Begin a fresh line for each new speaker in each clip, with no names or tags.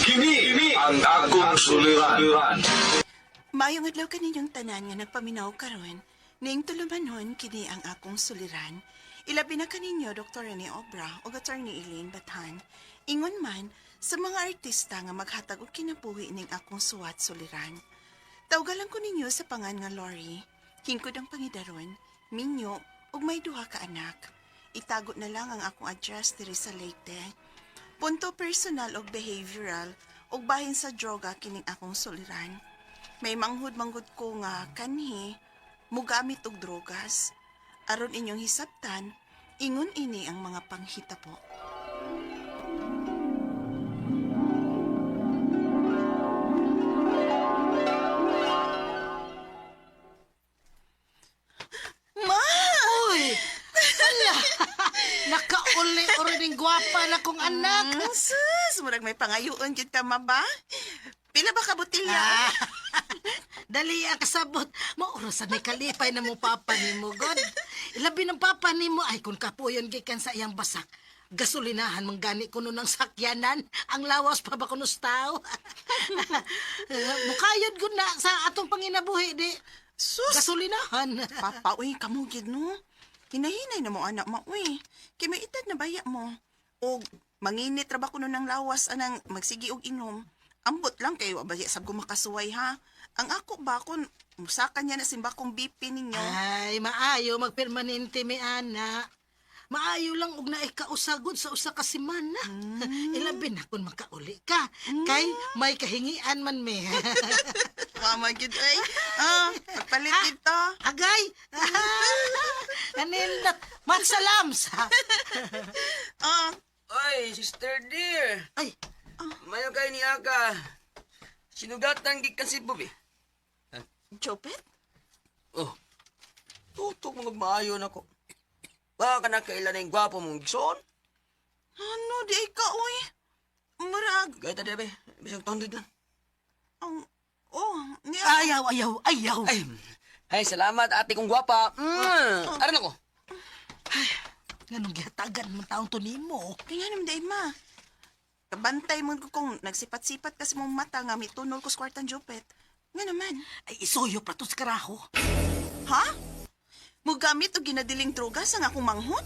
Kini ang akong suliran.
Maayong adlaw kaninyong tanan nga nagpaminaw karon. Ning tulumanon kini ang akong suliran. Ilabi na kaninyo Dr. Rene Obra ug Attorney Elaine Bathan. Ingon man sa mga artista nga maghatag og kinabuhi ning akong suwat suliran. Tawgalan ko ninyo sa pangan nga Lori. Hingkod ang pangidaron, minyo ug may duha ka anak. Itago na lang ang akong address diri sa Leyte. Punto personal og behavioral ug bahin sa droga kining akong suliran. May manghud manggod ko nga kanhi mugamit og drogas. Aron inyong hisabtan, ingon ini ang mga panghitabo. Ma!
Uy! Ala! Nakauli ori ning gwapa na kong anak.
Sus, murag may pangayoon gyud ka ma ba? Pila ba ka botelya?
Ah, dali ang kasabot. Maorasan may kalipay na mo papa nimo, God. Ilabi ng papa nimo ay kung kapuyon gikan sa iyang basak. Gasolinahan man gani kuno ng sakyanan. Ang lawas pa ba kuno sa tao? Mukayod gud na sa atong panginabuhi di.
Sus!
Gasolinahan.
Papa, uy, kamo gyud no. Hinahinay na mo anak ma, uy. Kay may edad na baya mo. Og manginit ra ba kuno ng lawas anang magsigi og inom. Ambot lang kayo ba sab ko makasuway ha. Ang ako ba kun musaka niya na simba kong BP ninyo.
Ay, maayo magpermanente mi ana. Maayo lang og naay kausagod sa usa ka semana. Ilabi na kun makauli ka. Kay may kahingian man mi.
Mama gyud ay. Ah, pagpalit dito.
Agay. Kanindot. Mansalams.
Ah,
Oy, sister dear.
Ay,
Mayo kay ni Aka. Sinugatan gikan si Bob eh.
Jopet?
Oh. Tutok mo magmaayo nako. Baka na kailan na yung gwapo mong gison.
Ano di ay ka uy. Murag
Gaya ta be. Bisag 200 lang.
ang oh, niya.
ayaw, ayaw, ayaw.
Ay, ay salamat ate kong gwapa. Aran ako.
Nganong gihatagan man taong to nimo?
Kaya naman day ma. Kabantay mo ko kung nagsipat-sipat kasi mong mata nga mitunol ko sa kwartang Jopet. Nga naman.
Ay, isuyo pa to sa karaho.
Ha? Mugamit og ginadiling droga sa nga akong manghod?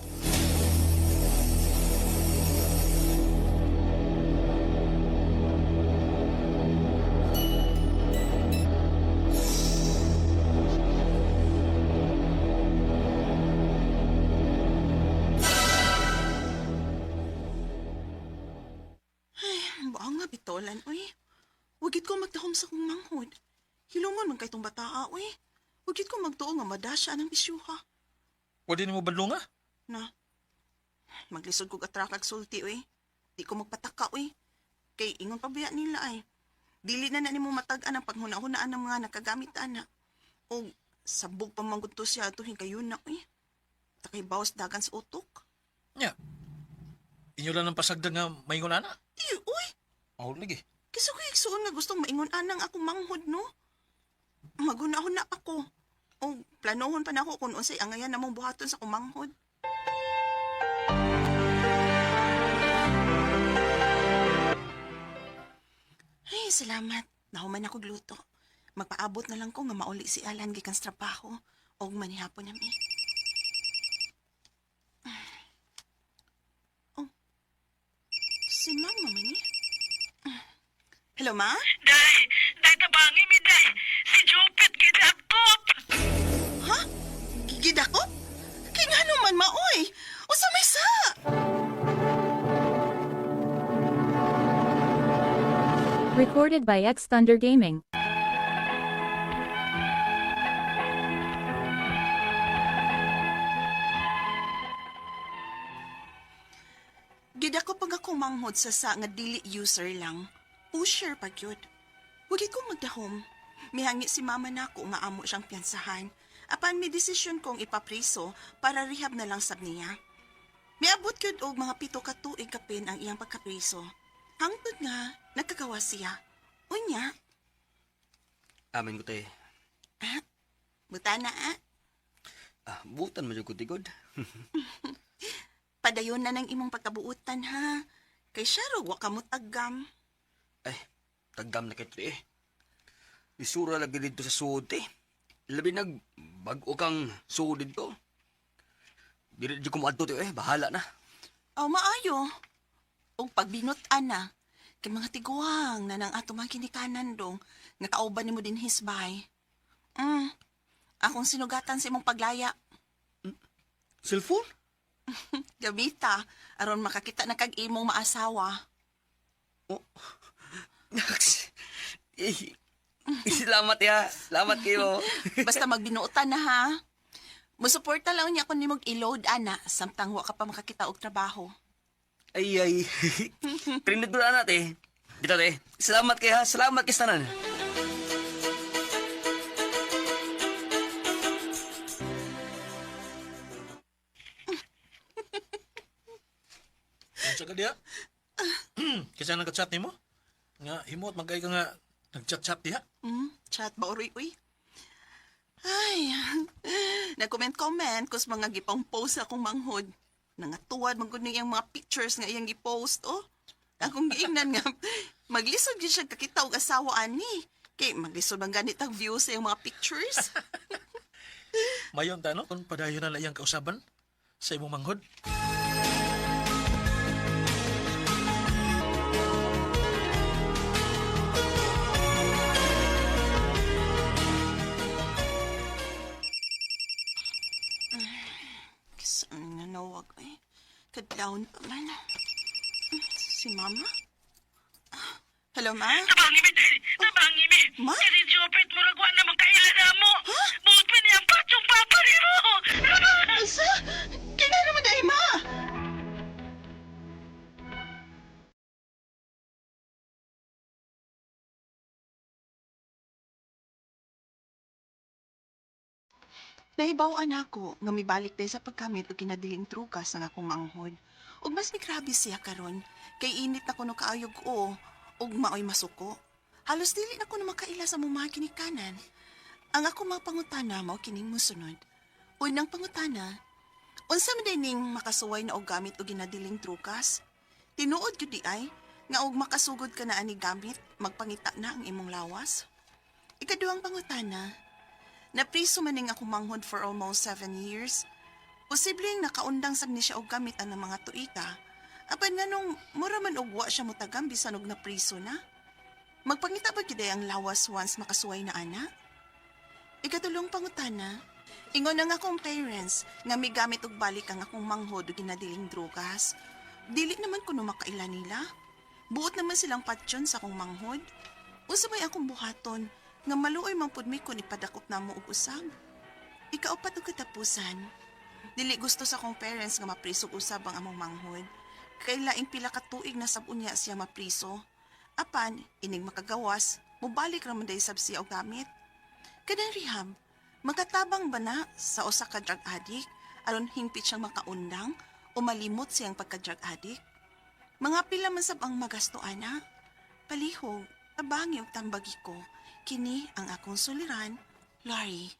Ay, buang nga bitolan, uy. Wagit ko magdahom sa kong manghod. Hilungon man kay tong bataa, uy. Wagit ko magtuo nga madasya ang bisyuha.
Pwede nimo badlong ah.
Na. Maglisod kog atrakag sulti uy. Di ko magpataka uy. Kay ingon pa biya nila ay. Dili na na nimo matag-an ang paghuna-hunaan ng mga nakagamit ana. O sabog pa man gud to siya atuhin kayo na uy. Takay bawas dagan sa utok.
Nya. Inyo lang ng pasagdan nga maingon ana.
Di uy.
Oh, lagi.
Kisa ko igsuon nga gustong maingon anang akong manghod no. Maghuna-huna pa ko. O planohon pa nako kung unsay angayan namong buhaton sa kumanghod. Ay, salamat. Nahuman ako gluto. Magpaabot na lang ko nga mauli si Alan gikan sa trabaho og manihapon nami. Oh. Si Mama man ni. Hello, Ma?
Day, day tabangi mi day. Si Jupit gidakop.
Ha? Gidakop? Kay nga naman, Ma, oy! Usa may sa!
Recorded by X Thunder Gaming.
Gidakop pag ako manghod sa sa nga dili user lang. Pusher pag yun. Huwag ko magdahom. Mihangi si mama nako nga amo siyang piyansahan. Apan may desisyon kong ipapriso para rehab na lang sab niya. Miabot gyud og mga 7 ka tuig kapin ang iyang pagkapriso. Hangtod nga nagkagawa siya. Unya,
Amin ko te.
buta na ah.
Ah, butan mo jud ko tigod.
Padayon na ng imong pagkabuutan ha. Kay siya ro, wa ka mo tagam.
Ay, tagam na kito eh. Isura lagi dito sa sud eh. Labi nag bag-o kang sud dito. Dili di ko moadto eh, bahala na.
Aw, maayo. Og pagbinut-an na, kay mga tiguang na nang ato mga kinikanan dong, nga kauban nimo din hisbay. Akong sinugatan sa imong paglaya.
Cellphone?
Gabita, aron makakita na kag imong maasawa.
Oh. Naks. Eh, salamat ya. Salamat kayo.
Basta magbinuotan na ha. Musuporta lang niya kung nimog i-load ana samtang wa ka pa makakita og trabaho.
Ay, ay. Trinid ko na natin. Dito, te. Salamat kayo, ha. Salamat kay tanan.
Unsa ka diha? Kasi nagka-chat nimo? Nga himot magkay ka nga nag-chat-chat diha.
Chat ba uroy uy? Ay, nag-comment-comment kus mga gipang post akong manghod. Nangatuwad man gud niyang mga pictures nga iyang gipost oh. Akong giingnan nga maglisod gyud siya kakita og asawa ani. Kay maglisod man ganit ang views sa iyang mga pictures.
Mayon ta no kung padayon na lang iyang kausaban sa imong manghod.
Kis ang nanawag eh. Kadlawon pa man. Si Mama? Ah, hello, Ma?
Tabangi mi, dali. Tabangi mi.
Ma?
Si Jopet, murag wa na makaila na mo. Buot mi niyang patsong papa ni mo.
Asa? Kaya naman ay, Ma! Nahibaw-an ako nga mibalik day sa pagkamit og kinadiling trukas ang akong manghod. Ug mas migrabe siya karon kay init na kuno kaayog o ug maoy masuko. Halos dili na kuno makaila sa mong mga ginikanan. Ang ako mga pangutana mao kining mosunod. Unang pangutana, unsa man day ning makasuway na og gamit og ginadiling trukas? Tinuod gyud di ay nga og makasugod ka na ani gamit, magpangita na ang imong lawas. Ikaduhang pangutana, napriso man ning ako manghod for almost 7 years. Posibleng nakaundang sab ni siya og gamit ang mga tuika. Apan nganong mura man og wa siya mutagam bisan og napriso na. Magpangita ba gyud ay ang lawas once makasuway na ana? Ikatulong pangutana, ingon ang akong parents nga migamit og balik ang akong manghod og ginadiling drugas. Dili naman kuno makaila nila. Buot naman silang patyon sa akong manghod. Unsa may akong buhaton nga maluoy man pud mi kun ipadakop namo og usab. Ikaupat og katapusan. Dili gusto sa akong parents nga mapriso og usab ang among manghod. Kay laing pila ka tuig na sab unya siya mapriso. Apan, inig makagawas, mobalik ra man day sab siya og gamit. Kanang rehab, makatabang ba na sa usa ka drug addict aron hingpit siyang makaundang o malimot siyang pagka-drug addict? Mga pila man sab ang magasto ana. Palihog, tabangi og tambagi ko. Kini ang akong suliran, Larry.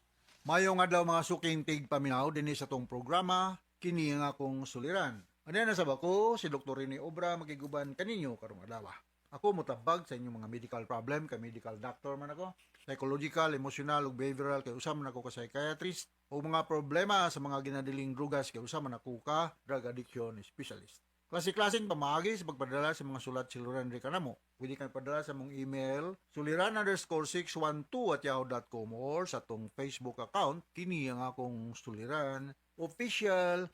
Mayong adlaw mga suking tigpaminaw dinhi sa tong programa kini ang akong suliran. Ano na sa bako si Dr. Rene Obra makiguban kaninyo karong adlaw. Ako motabag sa inyong mga medical problem kay medical doctor man ako, psychological, emotional ug behavioral kay usa man ako ka psychiatrist o mga problema sa mga ginadiling drugas kay usa man ako ka drug addiction specialist. Klase-klaseng pamaagi sa pagpadala sa mga sulat siluran ri kanamo. Pwede kang padala sa mong email suliran_612@yahoo.com or sa tong Facebook account kini ang akong suliran official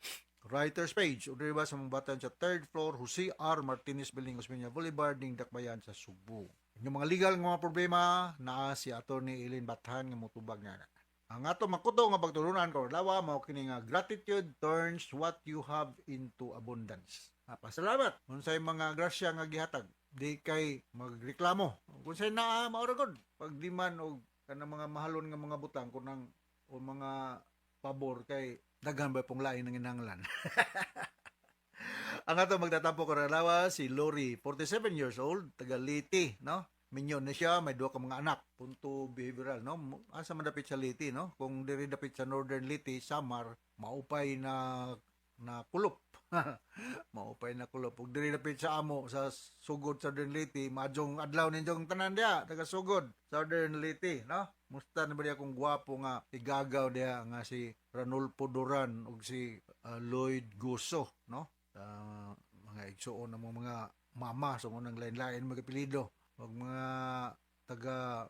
writers page o diri ba sa mong button sa third floor Jose R. Martinez Building, Osmeña Boulevard, ning Dakbayan sa Subo. Inyong mga legal nga mga problema naa si Attorney Eileen Bathan nga motubag nga. Ang ato makuto nga pagtulunan karon adlaw mao kini nga gratitude turns what you have into abundance. Ah, pasalamat unsay mga grasya nga gihatag di kay magreklamo. Kung say naa mao ra gud pag di man og kanang mga mahalon nga mga butang kunang o mga pabor kay daghan ba pong lain ang inanglan. Ang ato magtatampo karon adlaw si Lori, 47 years old, taga Leyte, no? Minyo na siya, may duha ka mga anak. Punto behavioral, no? Asa man dapit sa Leyte, no? Kung diri dapit sa Northern Leyte, Samar, maupay na na kulop. Maupay na kulop. Ug diri dapit sa amo sa Sugod, Southern Leyte, maayong adlaw ninyong tanan diha taga Sugod, Southern Leyte, no? Musta na ba diha akong gwapo nga igagaw diha nga si Ranulfo Duran ug si Lloyd Guso, no? Mga igsuon ng mga mama sa unang lain-lain mga apelyido ug mga taga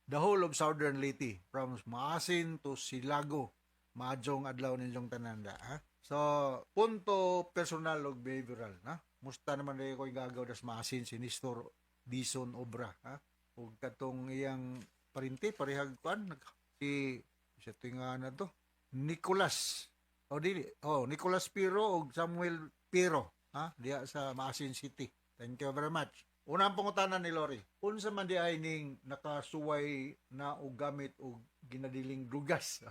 the whole of Southern Leyte from Maasin to Silago. Maayong adlaw ninyong tanan da, ha? So, punto personal ug behavioral, na? Musta naman diay ko igagaw das Maasin si Nestor Dison Obra, ha? Ug katong iyang parinti parehag kuan si sa tinga na to Nicolas o dili, oh, Nicolas Piro ug Samuel Piro, ha, diha sa Maasin City. Thank you very much. Unang pangutana ni Lori, unsa man di ay ning nakasuway na og gamit og ginadiling drugas?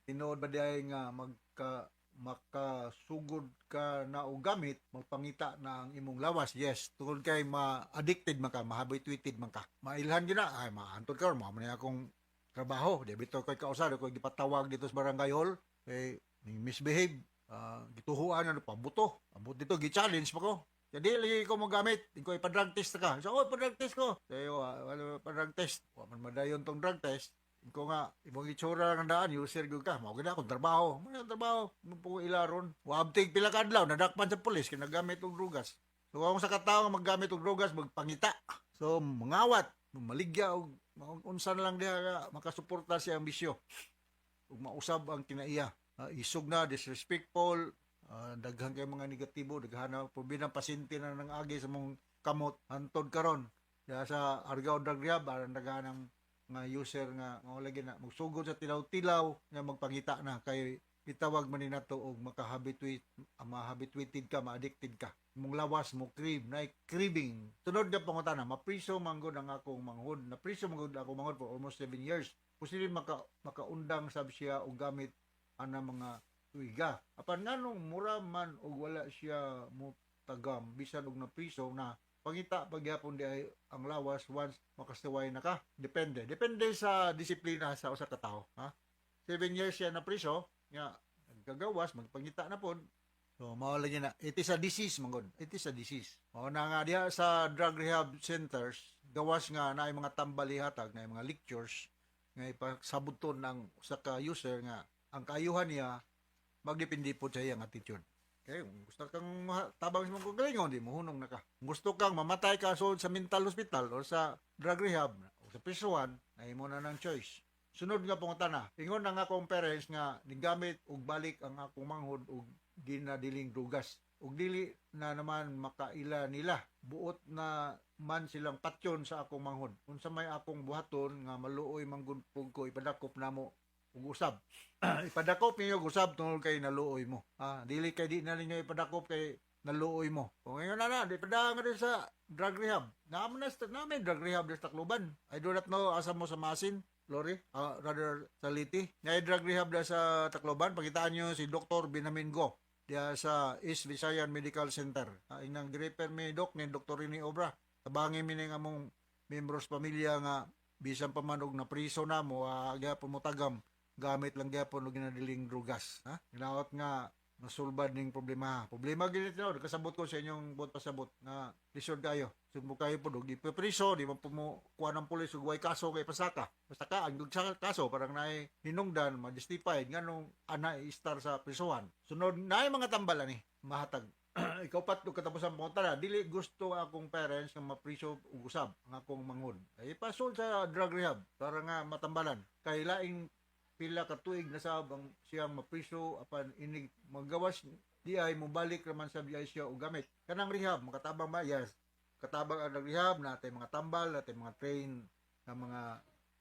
Tinuod ba di ay nga magka makasugod ka na og gamit, magpangita na ang imong lawas? Yes, tungod kay ma-addicted man ka, ma-habituated man ka. Mailhan gyud na, ay maantod ka, mao man akong trabaho. Di bitaw kay kausa, di ko gipatawag dito sa barangay hall. Kay ning misbehave, gituhuan na pabuto. Abot dito, gi-challenge pa ko. Kaya di lagi ko mogamit, di ko ipa-drug test ka. So, oh, pa-drug test ko. Sayo, wala pa-drug test. Wa man madayon tong drug test. Ko nga, imong itsura ng daan, user gyud ka. Mao gid akong trabaho. Mao akong trabaho. Mo po ilaron. Wabtig pila ka adlaw, nadakpan sa pulis kay nagamit og drugas. So kung sa katao nga maggamit og drugas, magpangita. So mangawat, maligya og unsa na lang diha nga makasuporta siya ang bisyo ug mausab ang kinaiya. Isog na, disrespectful, daghan kay mga negatibo, daghan na problema, pasyente na nang agi sa mong kamot hantod karon. Diha sa Argao Drug Rehab, aron daghan ang mga user nga mao lagi na magsugod sa tilaw-tilaw nga magpangita na kay gitawag man ni nato og makahabituate, mahabituated ka, ma-addicted ka. Imong lawas mo crave, na craving. Sunod nga pangutana, mapriso manggod ang akong manghod. Napriso manggod akong manghod for almost 7 years. Posible makaundang sab siya og gamit ana mga tuiga? Apan nganong mura man og wala siya mo tagam bisan og napriso na, pangita pagyapon di ay ang lawas once makasuway na ka? Depende. Depende sa disiplina sa usa ka tawo, ha? 7 years siya na priso, nga nagkagawas, magpangita na pod. So, mao lagi na. It is a disease, manggod. It is a disease. Mao na nga diha sa drug rehab centers, gawas nga naay mga tambal ihatag, naay mga lectures nga ipasabuton ng usa ka user nga ang kaayuhan niya magdepende po sa iyang attitude. Okay, kung gusto kang tabang sa mong kagalingon, di mohunong na ka. Kung gusto kang mamatay ka so sa mental hospital or sa drug rehab o sa prisuhan, na imo na ng choice. Sunod nga pangutana, ingon na nga akong parents nga nigamit og balik ang akong manghod og ginadiling drugas. Ug dili na naman makaila nila. Buot na man silang patyon sa akong manghod. Unsa may akong buhaton nga maluoy man pud ko ipadakop namo ug usab? Ipadakop ninyo og usab tungod kay naluoy mo. Ah, dili kay di na ninyo ipadakop kay naluoy mo. Kung ngayon na na, di padaan ka din sa drug rehab. Naman na namin drug rehab sa Tacloban. I do not know asa mo sa Maasin, Lori, rather sa Leyte. Na drug rehab na sa Tacloban, pakitaan nyo si Dr. Binamin Go diya sa East Visayan Medical Center. Inang girefer mi doc ni Dr. Rini Obra. Tabangi mi ning among membros pamilya nga bisan pa man og napriso na mo, gyapon mo tagam gamit lang gyapon og ginadiling drugas, ha? Ginaot nga nasulbad ning problema. Problema gid ito, kasabot ko sa inyong buot pasabot nga lisod kayo. Sumbo kayo po og ipapriso, di man po mo kuha ng pulis ug way kaso kay pasaka. Basta ka ang sa kaso parang naay hinungdan, ma-justified nganong ana i-star sa prisuhan. Sunod naay mga tambal ani mahatag. Ikaw pat og katapusan pangutana, dili gusto akong parents nga mapriso ug usab ang akong manghod. Ay pasol sa drug rehab para nga matambalan. Kay laing pila ka tuig na sab ang siyang mapriso apan inig magawas di ay mobalik raman sa di ay siya og gamit. Kanang rehab makatabang ba? Yes. Katabang ang drug rehab, natay mga tambal, natay mga train nga mga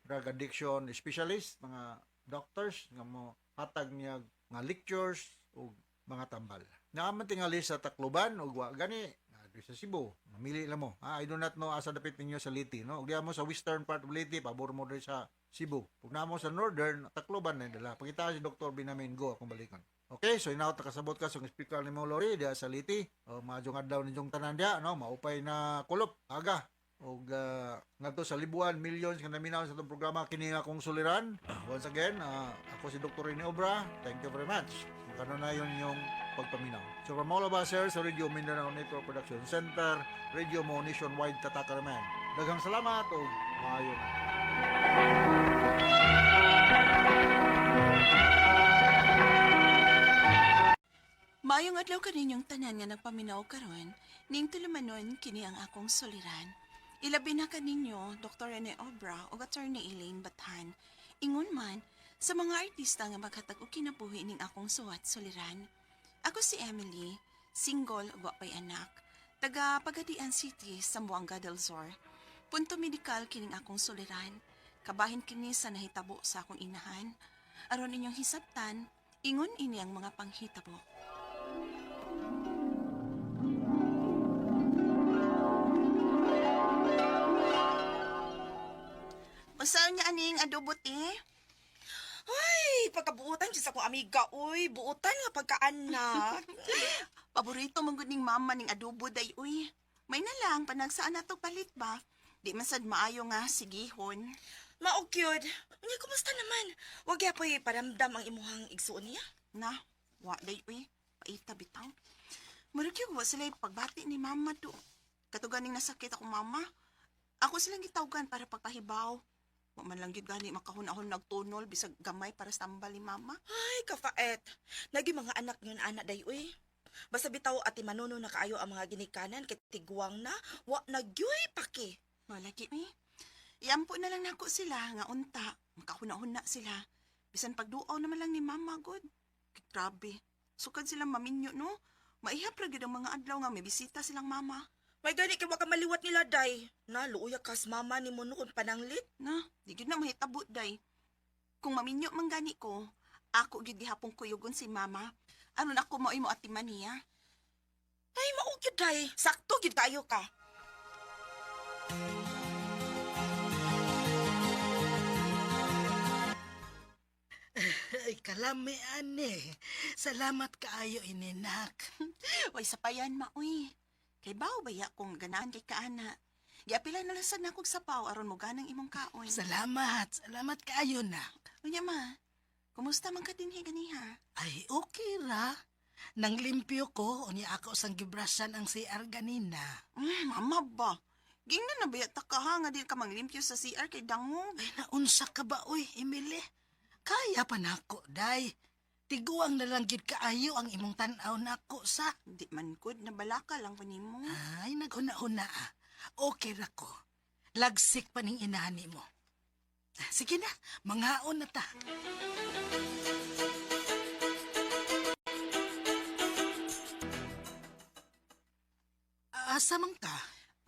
drug addiction specialist, mga doctors nga mo hatag niya nga lectures ug mga tambal. Naaman tingali sa Tacloban ug wa gani naa diri sa Cebu. Mamili lang mo. Ah, I do not know asa dapit ninyo sa Leyte, no? Ug diha mo sa western part of Leyte, pabor mo diri sa Cebu. Ug namo sa northern, Tacloban na dala. Pakita si Dr. Binamin Go akong balikon. Okay, so inaw kasabot ka sa speaker ni mo Lori diha sa Leyte. O maayong adlaw ninyong tanan diha, no? Maupay na kulop. Aga. Og ngadto sa libuan, millions nga naminaw sa atong programa kini nga akong suliran. Once again, ako si Dr. Rene Obra. Thank you very much. Makano na yung pagpaminaw. So from all of us here sa Radio Mindanao Network Production Center, Radio Mo Nationwide Tatakaraman. Daghang salamat ug maayo na.
Maayong adlaw kaninyong tanan nga nagpaminaw karon, ning tulumanon kini ang akong suliran. Ilabi na kaninyo Dr. Rene Obra ug Attorney Elaine Bathan. Ingon man sa mga artista nga maghatag og kinabuhi ning akong suwat suliran. Ako si Emily, single ug wa pay anak, taga Pagadian City, Zamboanga del Sur. Punto medikal kining akong suliran. Kabahin kini sa nahitabo sa akong inahan. Aron inyong hisabtan, ingon ini ang mga panghitabo. Usaw niya aning adobo te?
Ay, pagkabuutan dyan sa akong amiga, uy. Buutan nga pagkaanak.
Paborito mong gud ning mama ning adobo day uy. May na lang panagsaan nato palit ba? Di man sad maayo nga sigihon.
Mao gyud. Unya, kumusta naman? Wag yapoy paramdam ang imuhang igsuon niya.
Na, wa day uy. Paita bitaw. Murag yung wa sila pagbati ni mama do. Katuganing nasakit ako mama. Ako silang gitawgan para pagpahibaw. Wa man lang gyud gani makahun-ahon nagtunol bisag gamay para sa tambal ni mama.
Ay, kafaet. Nagi mga anak yun, anak day, uy. Basta bitaw ati manuno na kaayo ang mga ginikanan kay tigwang na, wa na gyuy paki.
Wala gi uy. Iampo na lang nako sila nga unta. Makahuna-huna sila. Bisan pagduaw naman lang ni mama god. Grabe. Sukad silang maminyo no. Maihap ra gyud ang mga adlaw nga may bisita silang mama.
May gani kay wa ka maliwat nila day. Na luoya kas mama ni mo no kung pananglit.
Na, di gyud na mahitabo day. Kung maminyo man gani ko, ako gyud gihapon kuyugon si mama. Aron ako maoy mo atiman niya.
Ay, mao gyud day. Sakto gyud kayo ka.
Ay, kalami, ane. Salamat kaayo, ininak.
Way sapayan maoy. Kay bawo baya kung ganaan kay kaana. Giapila na lang sad nakog sapaw aron mo ganang imong kaon.
Salamat. Salamat kaayo, nak.
Unya ma, kumusta man ka dinhi ganiha?
Ay, okay ra. Nang limpyo ko, unya ako sang gibrasan ang CR ganina.
Mama ba? Gingnan na baya ta ka ha nga di ka manglimpyo sa CR kay dangog.
Ay, naunsa ka ba, uy, Emily? Kaya pa nako, day. Tiguang na lang gid kaayo ang imong tan-aw nako sa.
Di man good na balaka lang ko nimo.
Ay, naghuna-huna ah. Okay ra ko. Lagsik pa ning inani mo. Sige na, mangaon na ta. Asa man ka?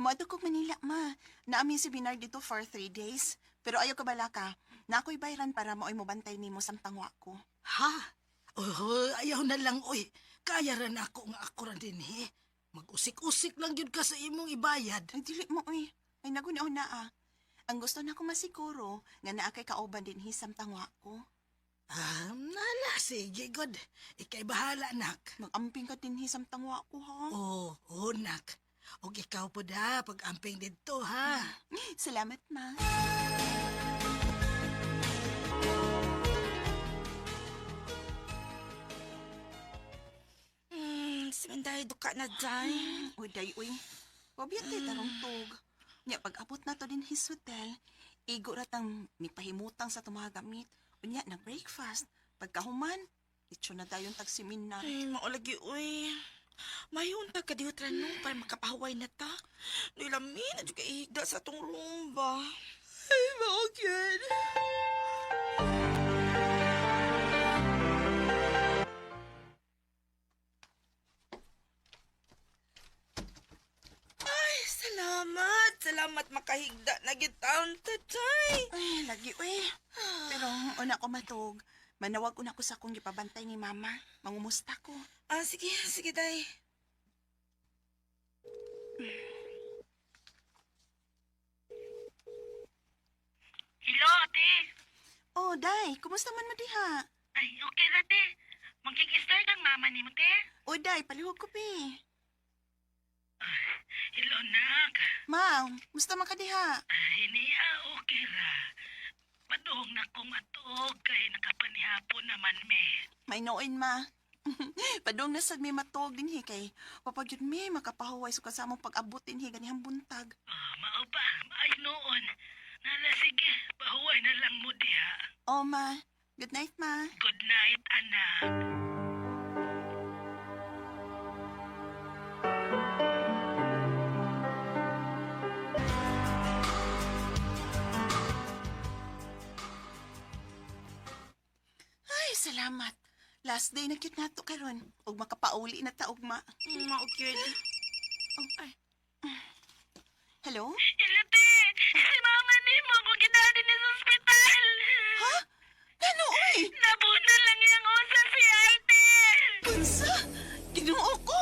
Moadto kog Manila ma. Naami si Binard dito for 3 days. Pero ayaw ka balaka. Na ako'y bayran para maoy mobantay nimo samtang wa ko.
Ha? Oh, ayaw na lang, oy. Kaya ra na ako nga ako ra din, he. Mag-usik-usik lang yun ka sa imong ibayad.
Ay dili mo oy. Ay naguna na ah. Ang gusto na ko masiguro nga naa kay kauban dinhi samtang wa ko.
Ah, nala, sige, god. Ika'y bahala, nak.
Magamping ka dinhi samtang wa ko ha.
Oh, oh, nak. Og ikaw po da, pag-amping dito, ha?
Salamat ma.
Simenday duka na day.
Uy, day, uy. Wabiyat tay tarong tug. Nya, pag-abot na to din his hotel, igo ratang mipahimutang sa tumagamit. Unya, nag-breakfast. Pagkahuman, itsyo na dayon tagsimin na.
Ay, maulagi, uy. Mayunta ka diyo no para makapahuway na ta. Nilami na juga ihigda sa atong room ba. Ay, mao gyud. Ay, salamat. Salamat makahigda na gitaon tatay.
Ay, lagi, uy. Pero una ko matug. Manawag una ko sa akong gipabantay ni mama. Mangumusta ko.
Ah, sige, sige, day.
Hello, ate.
Oh, day, kumusta man mo diha?
Ay, okay ra, te. Magkikistar kang mama ni mo, te.
Oh, day, palihog ko, pi.
Hello, Hello, nak.
Ma, musta man ka diha?
Hiniya, okay ra. Padong na kong atuog kay nakapanihapon naman me.
May noon, ma. Padung na sad mi matuog dinhi kay wapag yun mi makapahuway sa kasamong pag-abot dinhi ganihang buntag.
Oh, mao ba? Ay noon. Nala sige, pahuway na lang mo diha.
Oh, ma. Good night, ma.
Good night, anak.
Ay, salamat. Last day na cute nato karon ug makapauli na ta ugma.
Mao gyud.
Oh, ay. Hello?
Ilate, si mama nimo kung ginadi ni sa ospital.
Ha? Ano, oy?
Nabunan lang iyang usa si ate.
Unsa? Ginoo ko!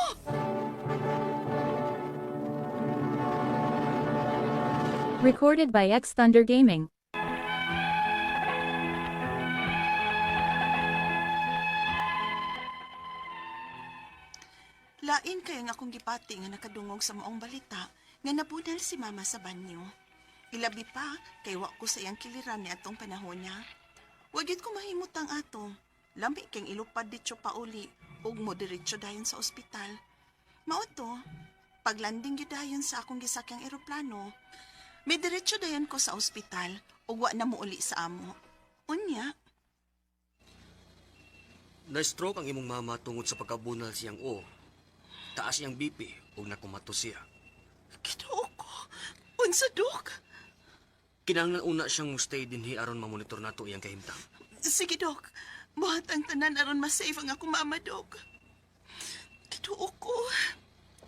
Recorded by X Thunder Gaming.
Lain kayo nga akong gipati nga nakadungog sa maong balita nga nabunal si mama sa banyo. Ilabi pa kay wa ko sa iyang kiliran ni atong panahon niya. Wa gyud ko mahimutang ato. Lami kang ilupad ditso pauli ug mo diretso dayon sa ospital. Mao to, paglanding gyud dayon sa akong gisakyang eroplano, may diretso dayon ko sa ospital ug wa na mouli sa amo. Unya,
Na-stroke ang imong mama tungod sa pagkabunal siyang o. Taas iyang BP ug nakumato siya.
Ginoo ko. Unsa dok?
Kinahanglan una siyang mo-stay dinhi aron mamonitor nato iyang kahimtang.
Sige, Dok. Buhat ang tanan aron masave ang akong mama, Dok. Ginoo ko.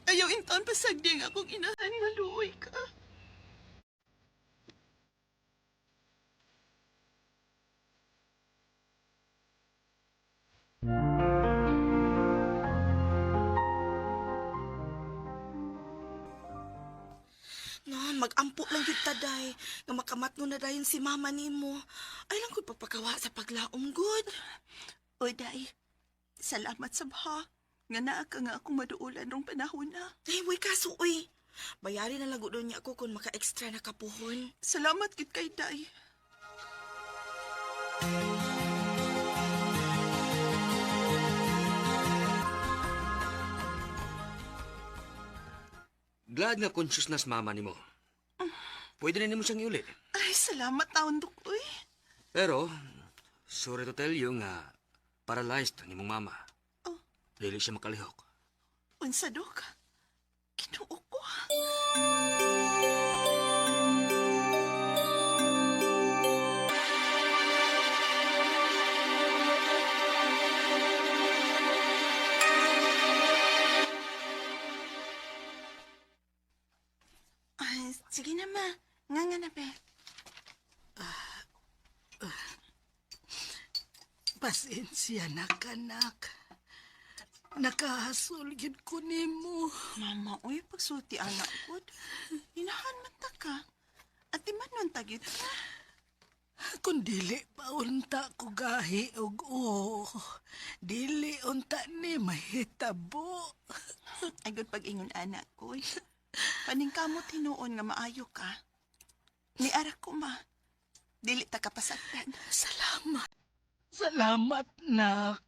Ayaw intaon pasagdi ang akong inahan. Maluoy ka.
No, magampo lang gyud ta day. Nga makamatno na dayon si mama nimo. Ay lang gud pagpakawa sa paglaom gud.
Oy, day. Salamat sa baha. Nga naa ka nga akong maduulan rong panahon na.
Ay, way kaso uy. Bayari na lang gud niya ako kung maka-extra na kapuhon.
Salamat gid kay day.
Glad nga conscious na sa mama nimo. Pwede na nimo siyang iuli.
Ay, salamat taon, Dok. Uy.
Pero, sorry to tell you nga, paralyzed ang imong mama.
Oh.
Dili siya makalihok.
Unsa, Dok? Ginoo ko. Ay, sige na, ma. Nga nga na, be.
Pasensya na kanak. Nakahasol gyud ko nimo.
Mama, uy, pagsulti anak ko. Hinahan man ta ka. At di man nun tagit ka.
Kung dili pa unta ko gahi og o, dili unta ni mahitabo.
Ay, good pag-ingon anak ko. Paningkamot hinuon nga maayo ka. Niara ko, ma. Dili ta kapasagdan.
Salamat. Salamat, nak.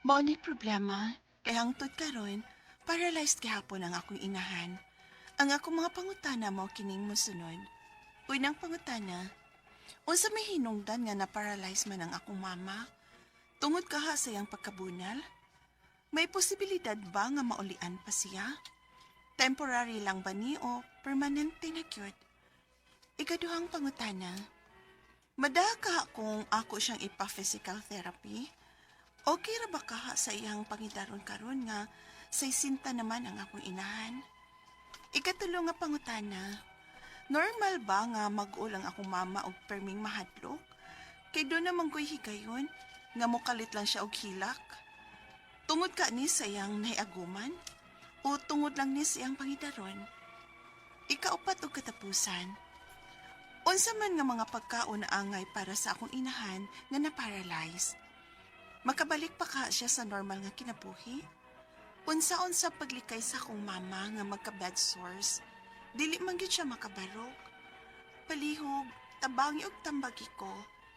Mao ni problema. Kay hangtod karon, paralyzed gihapon ang akong inahan. Ang akong mga pangutana mao kining mosunod. Unang pangutana, unsa may hinungdan nga na-paralyze man ang akong mama? Tungod kaha sa iyang pagkabunal? May posibilidad ba nga maulian pa siya? Temporary lang ba ni o permanente na gyud? Ikaduhang pangutana, madaka kung ako siyang ipa-physical therapy? Okay ra ba kaha sa iyang pangidaron karon nga say sinta naman ang akong inahan? Ikatulo nga pangutana, normal ba nga mag-ulang akong mama og perming mahadlok? Kay doon naman ko'y higayon, nga mokalit lang siya og hilak. Tungod ka ni sa iyang naiaguman? O tungod lang ni sa iyang pangidaron? Ikaupat og katapusan. Unsa man nga mga pagkaon angay para sa akong inahan nga na-paralyze? Makabalik pa ka siya sa normal nga kinabuhi? Unsa-unsa paglikay sa akong mama nga magka-bed sores? Dili man gyud siya makabarog. Palihog, tabangi og tambagi ko.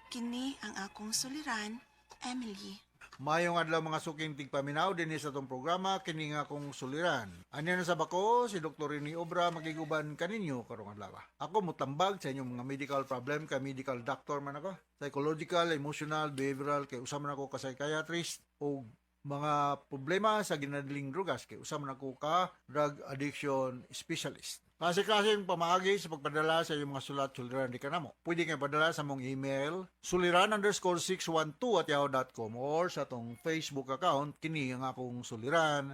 Kini ang akong suliran, Emily.
Mayong adlaw, mga suking tigpaminaw, dinhi sa atong programa kini nga akong suliran. Anya na sa bako si Dr. Rene Obra makiguban kaninyo karong adlaw. Ako mutambag sa inyong mga medical problem kay medical doctor man ako. Psychological, emotional, behavioral kay usa man ako ka psychiatrist o mga problema sa ginadling drugas kay usa man ako ka drug addiction specialist. Klase-klaseng pamaagi sa pagpadala sa inyong mga sulat suliran di kanamo. Pwede kayo padala sa mong email suliran_612@yahoo.com or sa atong Facebook account kini ang akong suliran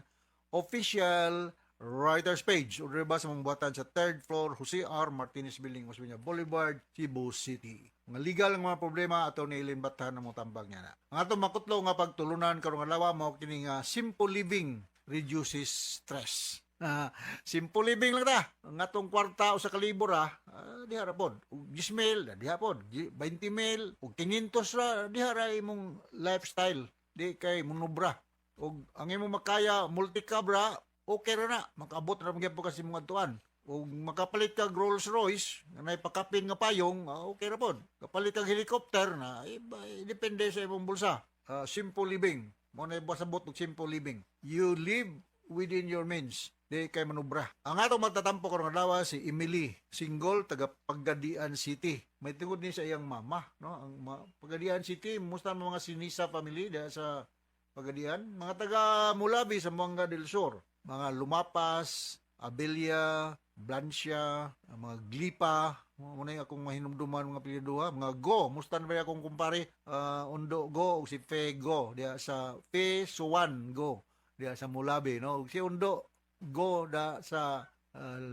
official writers page o ba sa mong buhatan sa third floor, Jose R. Martinez Building, Osmeña Boulevard, Cebu City. Mga legal nga mga problema ato ni Eileen Bathan na motambag niya na. Ang atong makutlo nga pagtulunan karong adlaw mao kini nga simple living reduces stress. Simple living lang ta. Ang atong kwarta usa ka libo ra, diha ra pod. Ug 10 mil, diha pod. 20 mil, ug 500 ra, diha ra imong lifestyle. Di kay munubra. Ug ang imong makaya multicab ra, okay ra na. Makaabot ra magyapon kasi imong adtuan. Ug makapalit kag Rolls Royce, nga nay pakapin nga payong, okay ra pod. Kapalit kag helicopter na, iba, depende sa imong bulsa. Simple living. Mo na sabot og simple living. You live within your means. Di kay manubra. Ang atong magtatampo karong adlaw si Emily, single, taga Pagadian City. May tungod ni sa iyang mama, no? Ang Pagadian City, musta ang mga Sinisa family diha sa Pagadian, mga taga Mulabi sa Zamboanga del Sur, mga Lumapas, Abelia, Blancia, ang mga Glipa, mo na yung akong mahinumduman mga apelyido ha, mga Go, musta na ba akong kumpare, Undo Go, ug si Fe Go, diha sa Fe Suwan Go, diha sa Mulabi, no? Ug si Undo Go da sa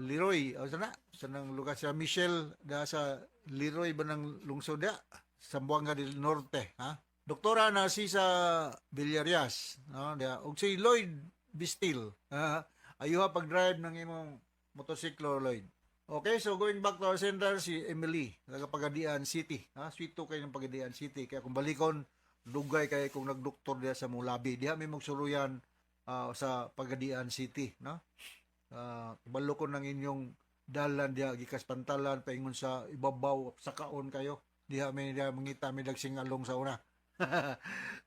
Leroy, o sana, sa nang lugar sa Michelle, da sa Leroy ba ng lungsod da, Zamboanga del Norte, ha? Doktora na si sa Villarias, no? Diha. Ug si Lloyd Bistil, ha? Ayuha pag-drive ng imong motosiklo, Lloyd. Okay, so going back to our center, si Emily, taga Pagadian City. Ha? Sweet to kayo ng Pagadian City. Kaya kung balikon, dugay kay kung nagdoktor diha sa Mulabi. Diha may magsuluyan sa Pagadian City, no? Kabalo ko ng inyong dalan diha gikas Pantalan paingon sa ibabaw sa kaon kayo. Diha may diha mangita may dagsingalong sa una.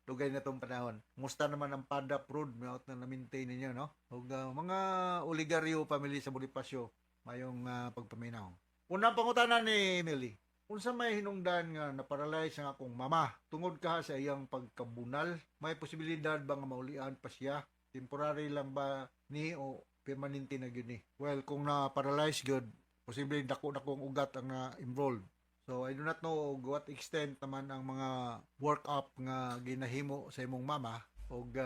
Dugay na tong panahon. Musta naman ang Padap Road, may out na na-maintain ninyo, no? Ug mga Oligario family sa Bonifacio, mayong pagpaminaw. Unang pangutana ni Emily, unsa may hinungdan nga naparalyze ang akong mama tungod ka sa iyang pagkabunal? May posibilidad ba nga maulian pa siya? Temporary lang ba ni o permanente na gyud ni? Well, kung na-paralyze gyud, posible dako na kong ugat ang na-involved. So I do not know what extent naman ang mga work up nga ginahimo sa imong mama og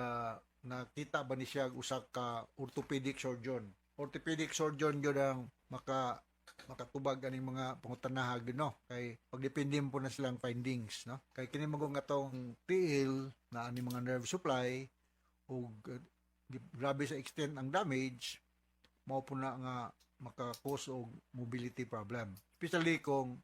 nakita ba ni siya og usa ka orthopedic surgeon. Orthopedic surgeon gyud ang makatubag aning mga pangutanaha gyud, no, kay pagdepende po na silang findings, no, kay kini magong atong tiil na ani mga nerve supply ug grabe sa extent ang damage, mao po na nga maka-cause og mobility problem, especially kung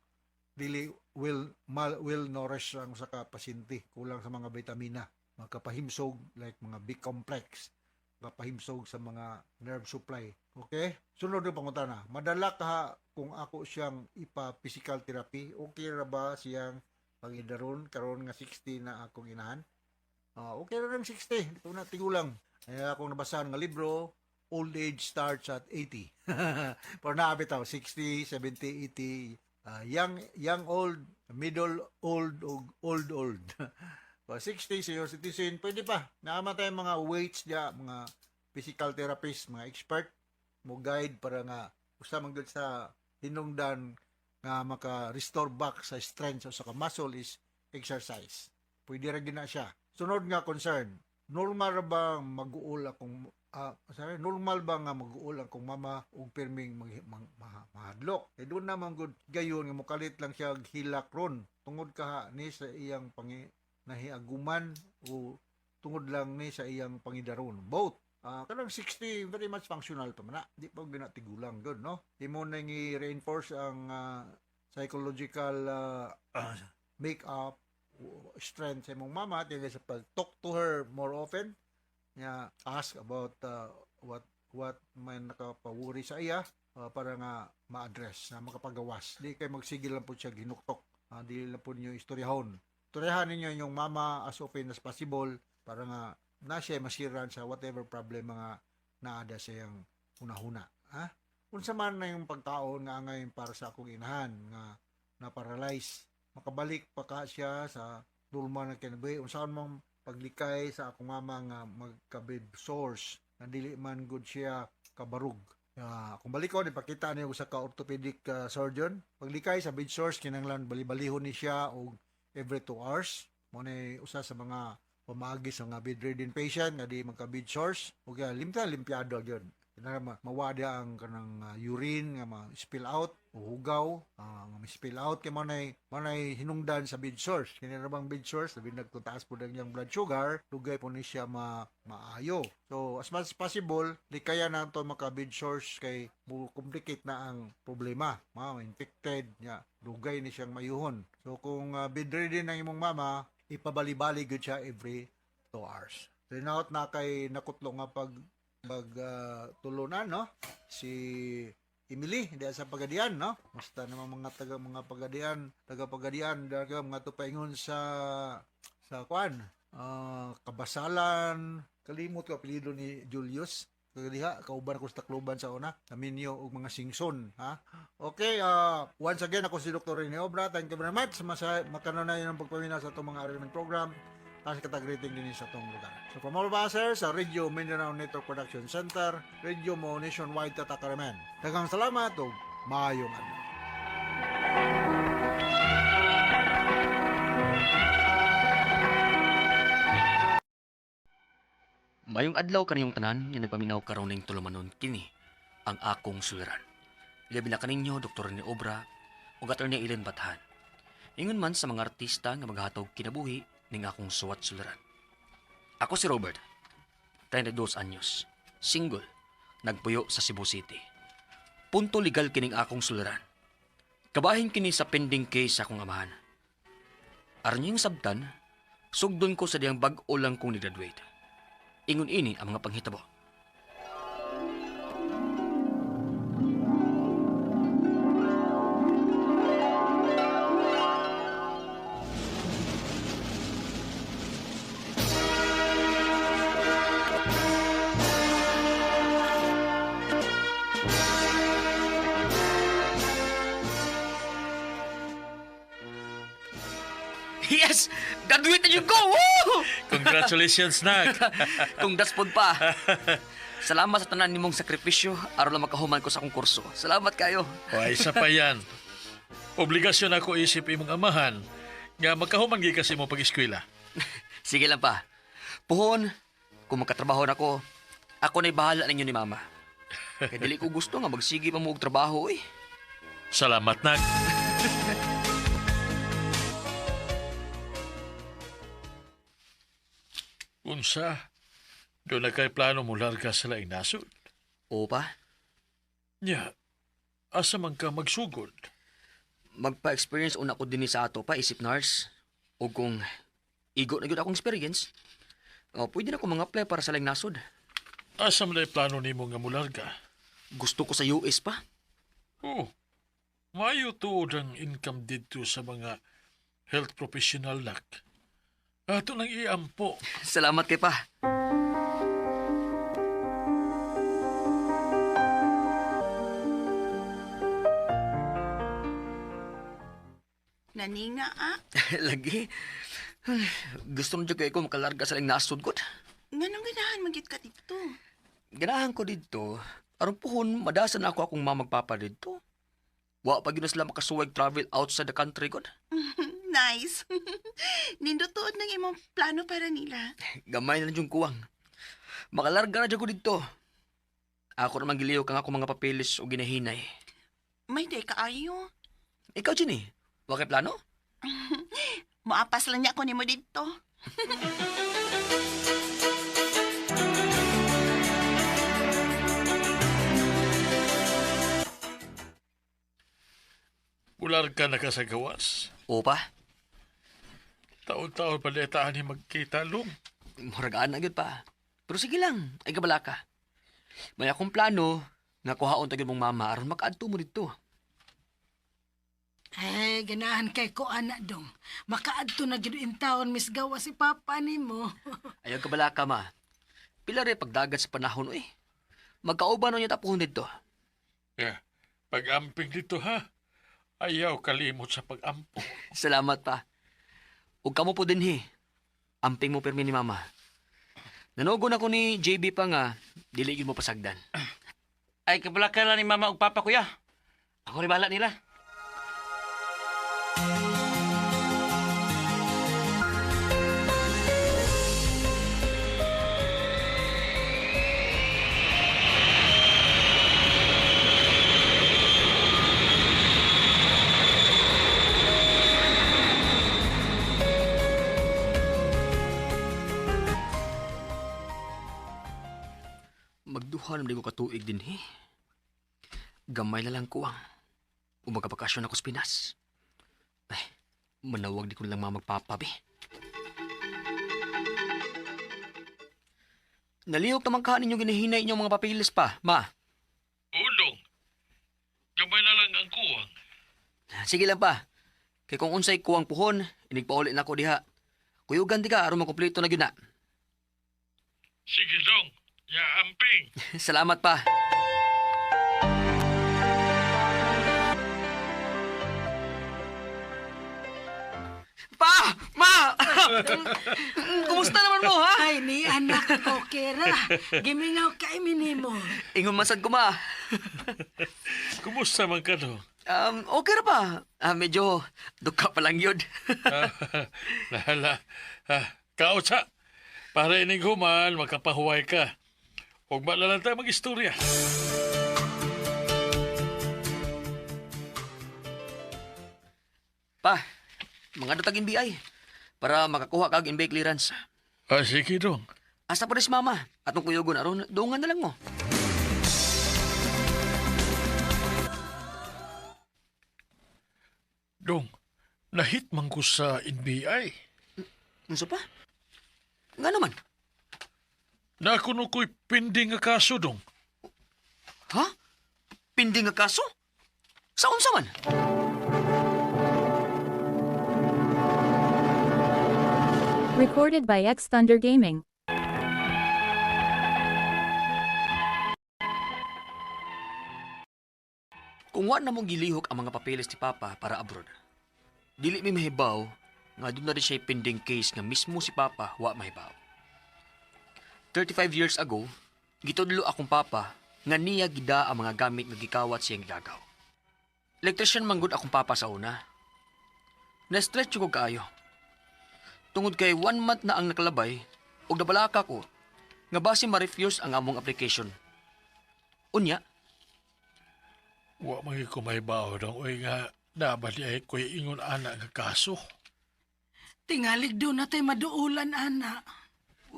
dili well mal well nourished ang usa ka pasyente, kulang sa mga vitamina, makapahimsog like mga B complex, makapahimsog sa mga nerve supply. Okay, sunod na pangutana: madala ka kung ako siyang ipa physical therapy? Okay ra ba siyang pangidaron karon nga 60 na akong inahan? Okay ra ng 60, di pa na tigulang. Ay, akong nabasahan nga libro, old age starts at 80. Pero naa bitaw 60, 70, 80, young young old, middle old ug old old. So, 60, senior citizen, pwede pa. Naa man tayo mga weights diya, mga physical therapist, mga expert mo guide para nga usa man gyud sa hinungdan nga maka-restore back sa strength sa ka muscle is exercise. Pwede ra gyud na siya. Sunod nga concern, normal ra ba mag-uol akong sorry, normal ba nga mag-uol akong mama og pirming mahadlok? Eh doon naman gud gayon nga mokalit lang siya og hilak ron tungod kaha ni sa iyang pangi nahiaguman o tungod lang ni sa iyang pangidaron? Both. Kanang 60, very much functional pa man na. Di pa gina tigulang gud, no? Imo nang i-reinforce ang psychological make-up strength sa imong mama dili sa pag talk to her more often nga ask about what man nakapawuri sa iya para nga ma-address na makapagawas di kay magsigil lang po siya ginuktok. Dili lang po ninyo istoryahon, istoryahan ninyo inyong mama as often as possible para nga na siya masiran sa whatever problem mga naada sa iyang hunahuna, ha. Unsa man na yung pagkaon nga angay para sa akong inahan nga na paralyze, makabalik pa ka siya sa normal na kinabuhi? Unsaon mong paglikay sa akong mama nga magka-bed sores nga dili man gud siya kabarug? Kung balikon ipakita niyo sa ka orthopedic surgeon, paglikay sa bed sores kinahanglan bali-balihon ni siya og every 2 hours. Mo ni usa sa mga pamaagi sa mga bedridden patient nga di magka bed sores ug limta limpiado gyud. Kinahanglan mawada ang kanang urine nga ma-spill out o hugaw nga ma-spill out kay mo nay hinungdan sa bed sores. Kini ra bang bed sores, labi nagtutaas po ang iyang blood sugar, dugay po ni siya maayo. So as much as possible di kaya na to maka bed sores kay mo complicate na ang problema, ma infected nya, dugay ni siyang mayuhon. So kung bedridden ang imong mama, ipabali-bali gyud siya every 2 hours. So hinaot na kay nakutlo nga pag pag tulunan, no, si Emily diya sa Pagadian, no. Basta naman mga taga mga Pagadian, taga Pagadian daga mga tupaingon sa kuan, Kabasalan. Kalimot ko apelyido ni Julius kagadiha, kauban ko sa Tacloban sa una, Naminyo og mga Singson, ha. Okay, once again, ako si Dr. Rene Obra. Thank you very much. Masa makanunay ng pagpaminaw sa atong mga aral program. Taas katag-rating din sa atong lugar. So from all of us here sa Radio Mindanao Network Production Center, Radio Mo Nationwide Tatakaraman. Daghang salamat ug maayong adlaw.
Mayong adlaw kaniyong tanan nga nagpaminaw karon ning tulumanon, kini ang akong suliran. Ilabi na kaninyo Dr. Rene Obra ug Attorney Ellen Bathan. Ingon man sa mga artista nga maghatog kinabuhi ning akong suwat suliran. Ako si Robert, 32 anyos, single, nagpuyo sa Cebu City. Punto legal kining akong suliran. Kabahin kini sa pending case sa akong amahan. Aron yung sabtan, sugdon ko sa diyang bag-o lang kong ni-graduate. Ingon ini ang mga panghitabo. Yes! Graduate na yung go! Woo!
Congratulations, nak.
Kung daspod pa. Salamat sa tanan nimong sakripisyo aron lang makahuman ko sa akong kurso. Salamat kayo.
Way, isa pa yan. Obligasyon ako isip imong amahan nga magkahuman gyud kasi mo pag-eskwela.
Sige lang pa. Puhon, kung magkatrabaho na ko, ako na'y bahala ninyo ni Mama. Kaya dili ko gusto nga magsige pa mo og trabaho eh.
Salamat, nak. Unsa? Doon na kay plano mo larga sa laing nasod.
Oo pa,
Nya, asa man ka magsugod?
Magpa-experience una ko dinhi sa ato pa isip nurse. O kung igo na gyud akong experience, oh, pwede na ko mga apply para sa laing nasod.
Asa man ay plano nimo nga mularga?
Gusto ko sa US pa.
Oh, maayo tuod ang income didto sa mga health professional, nak. Ato nang iampo.
Salamat kay pa.
Naninga ah.
Lagi. Ay, gusto na jud ko makalarga sa laing nasod ko.
Nganong ganahan magyud ka dito?
Ganahan ko didto. Aron puhon, madasan ako akong mamagpapa didto. Wa pa gyud na sila makasuwag travel outside the country god.
Nice. Nindot tuod ng imong plano para nila.
Gamay na lang yung kuwang. Makalarga na jud ko didto. Ako naman giliw kang ako mga papeles o ginahinay.
May day kaayo.
Ikaw, Ginny, wa kay plano?
Moapas lang niya ako nimo didto.
Mularga na ka sa gawas.
O pa,
Taon-taon pa taan ni magkita, Long.
muragaan na gyud pa. Pero sige lang, ay kabala ka. May akong plano nga kuhaon ta gyud mong mama aron makaadto mo didto.
Ay, ganahan kay ko ana dong. Makaadto na gid in town Miss Gawa si papa nimo.
Ayaw kabala ka ma. Pila rin pagdagat sa panahon eh. Magkauban na niya tapuhon didto.
Yeah. Pag-amping dito, ha? Ayaw kalimot sa pag-ampo.
Salamat pa. Ug kamo po dinhi. Amping mo pirmi ni mama. Nanogon ako ni JB pa nga, dili gyud mo pasagdan.
Ay, kabalakan lang ni mama ug papa kuya. Ako rin bahala nila.
Magduha naman di ko katuig dinhi. Gamay na lang kuwang. Umagabakasyon ako sa Pinas. Ay, manawag di ko lang mamagpapabi. Nalihok naman ka ninyong ginahinay inyong mga papilis pa, ma.
Ulong, gamay na lang ang kuwang.
Sige lang pa. Kay kung unsay kuwang puhon, inigpauli na ko diha. Kuyugan di ka aron makumpleto na gyud na.
Sige, Long. Ya, amping.
Salamat pa. Pa! Ma! Kumusta naman mo, ha?
Ay, ni anak, okay ra. Gimingaw kay mi nimo.
Ingon masad ko, ma.
Kumusta man ka, Dong?
Okay ra pa. Ah, medyo duka pa lang yun.
Lala. Ah, kautsa. Para ining human, makapahuway ka. Huwag ba na lang tayo mag-istorya?
Pa, mga dutag NBI. Para makakuha kag NBI clearance.
Ah, sige, Dong.
Asa pa rin si mama. Atong kuyugon aron, dungan na lang mo.
Dong, nahit man ko sa NBI.
Unsa pa? Nga naman.
Nakuno ko'y pending nga kaso, Dong.
Ha? Pindi nga kaso? Sa unsa man?
Recorded by X Thunder Gaming.
Kung wa na mong gilihok ang mga papeles ni Papa para abroad, dili mi mahibaw nga doon na rin siya pending case nga mismo si Papa wa mahibaw. 35 years ago, gitudlo akong Papa nga niya gida ang mga gamit nga gikawat siyang gidagaw. Electrician manggod akong Papa sa una. Na-stretch ko kaayo. Tungod kay 1 month na ang nakalabay, ug nabalaka ko nga base ma-refuse ang among application. Unya,
Wa man gyud ko mahibaw, Dong. Uy nga, nabali ay ko'y ingon ana nga kaso.
Tingalig do na tay maduulan ana.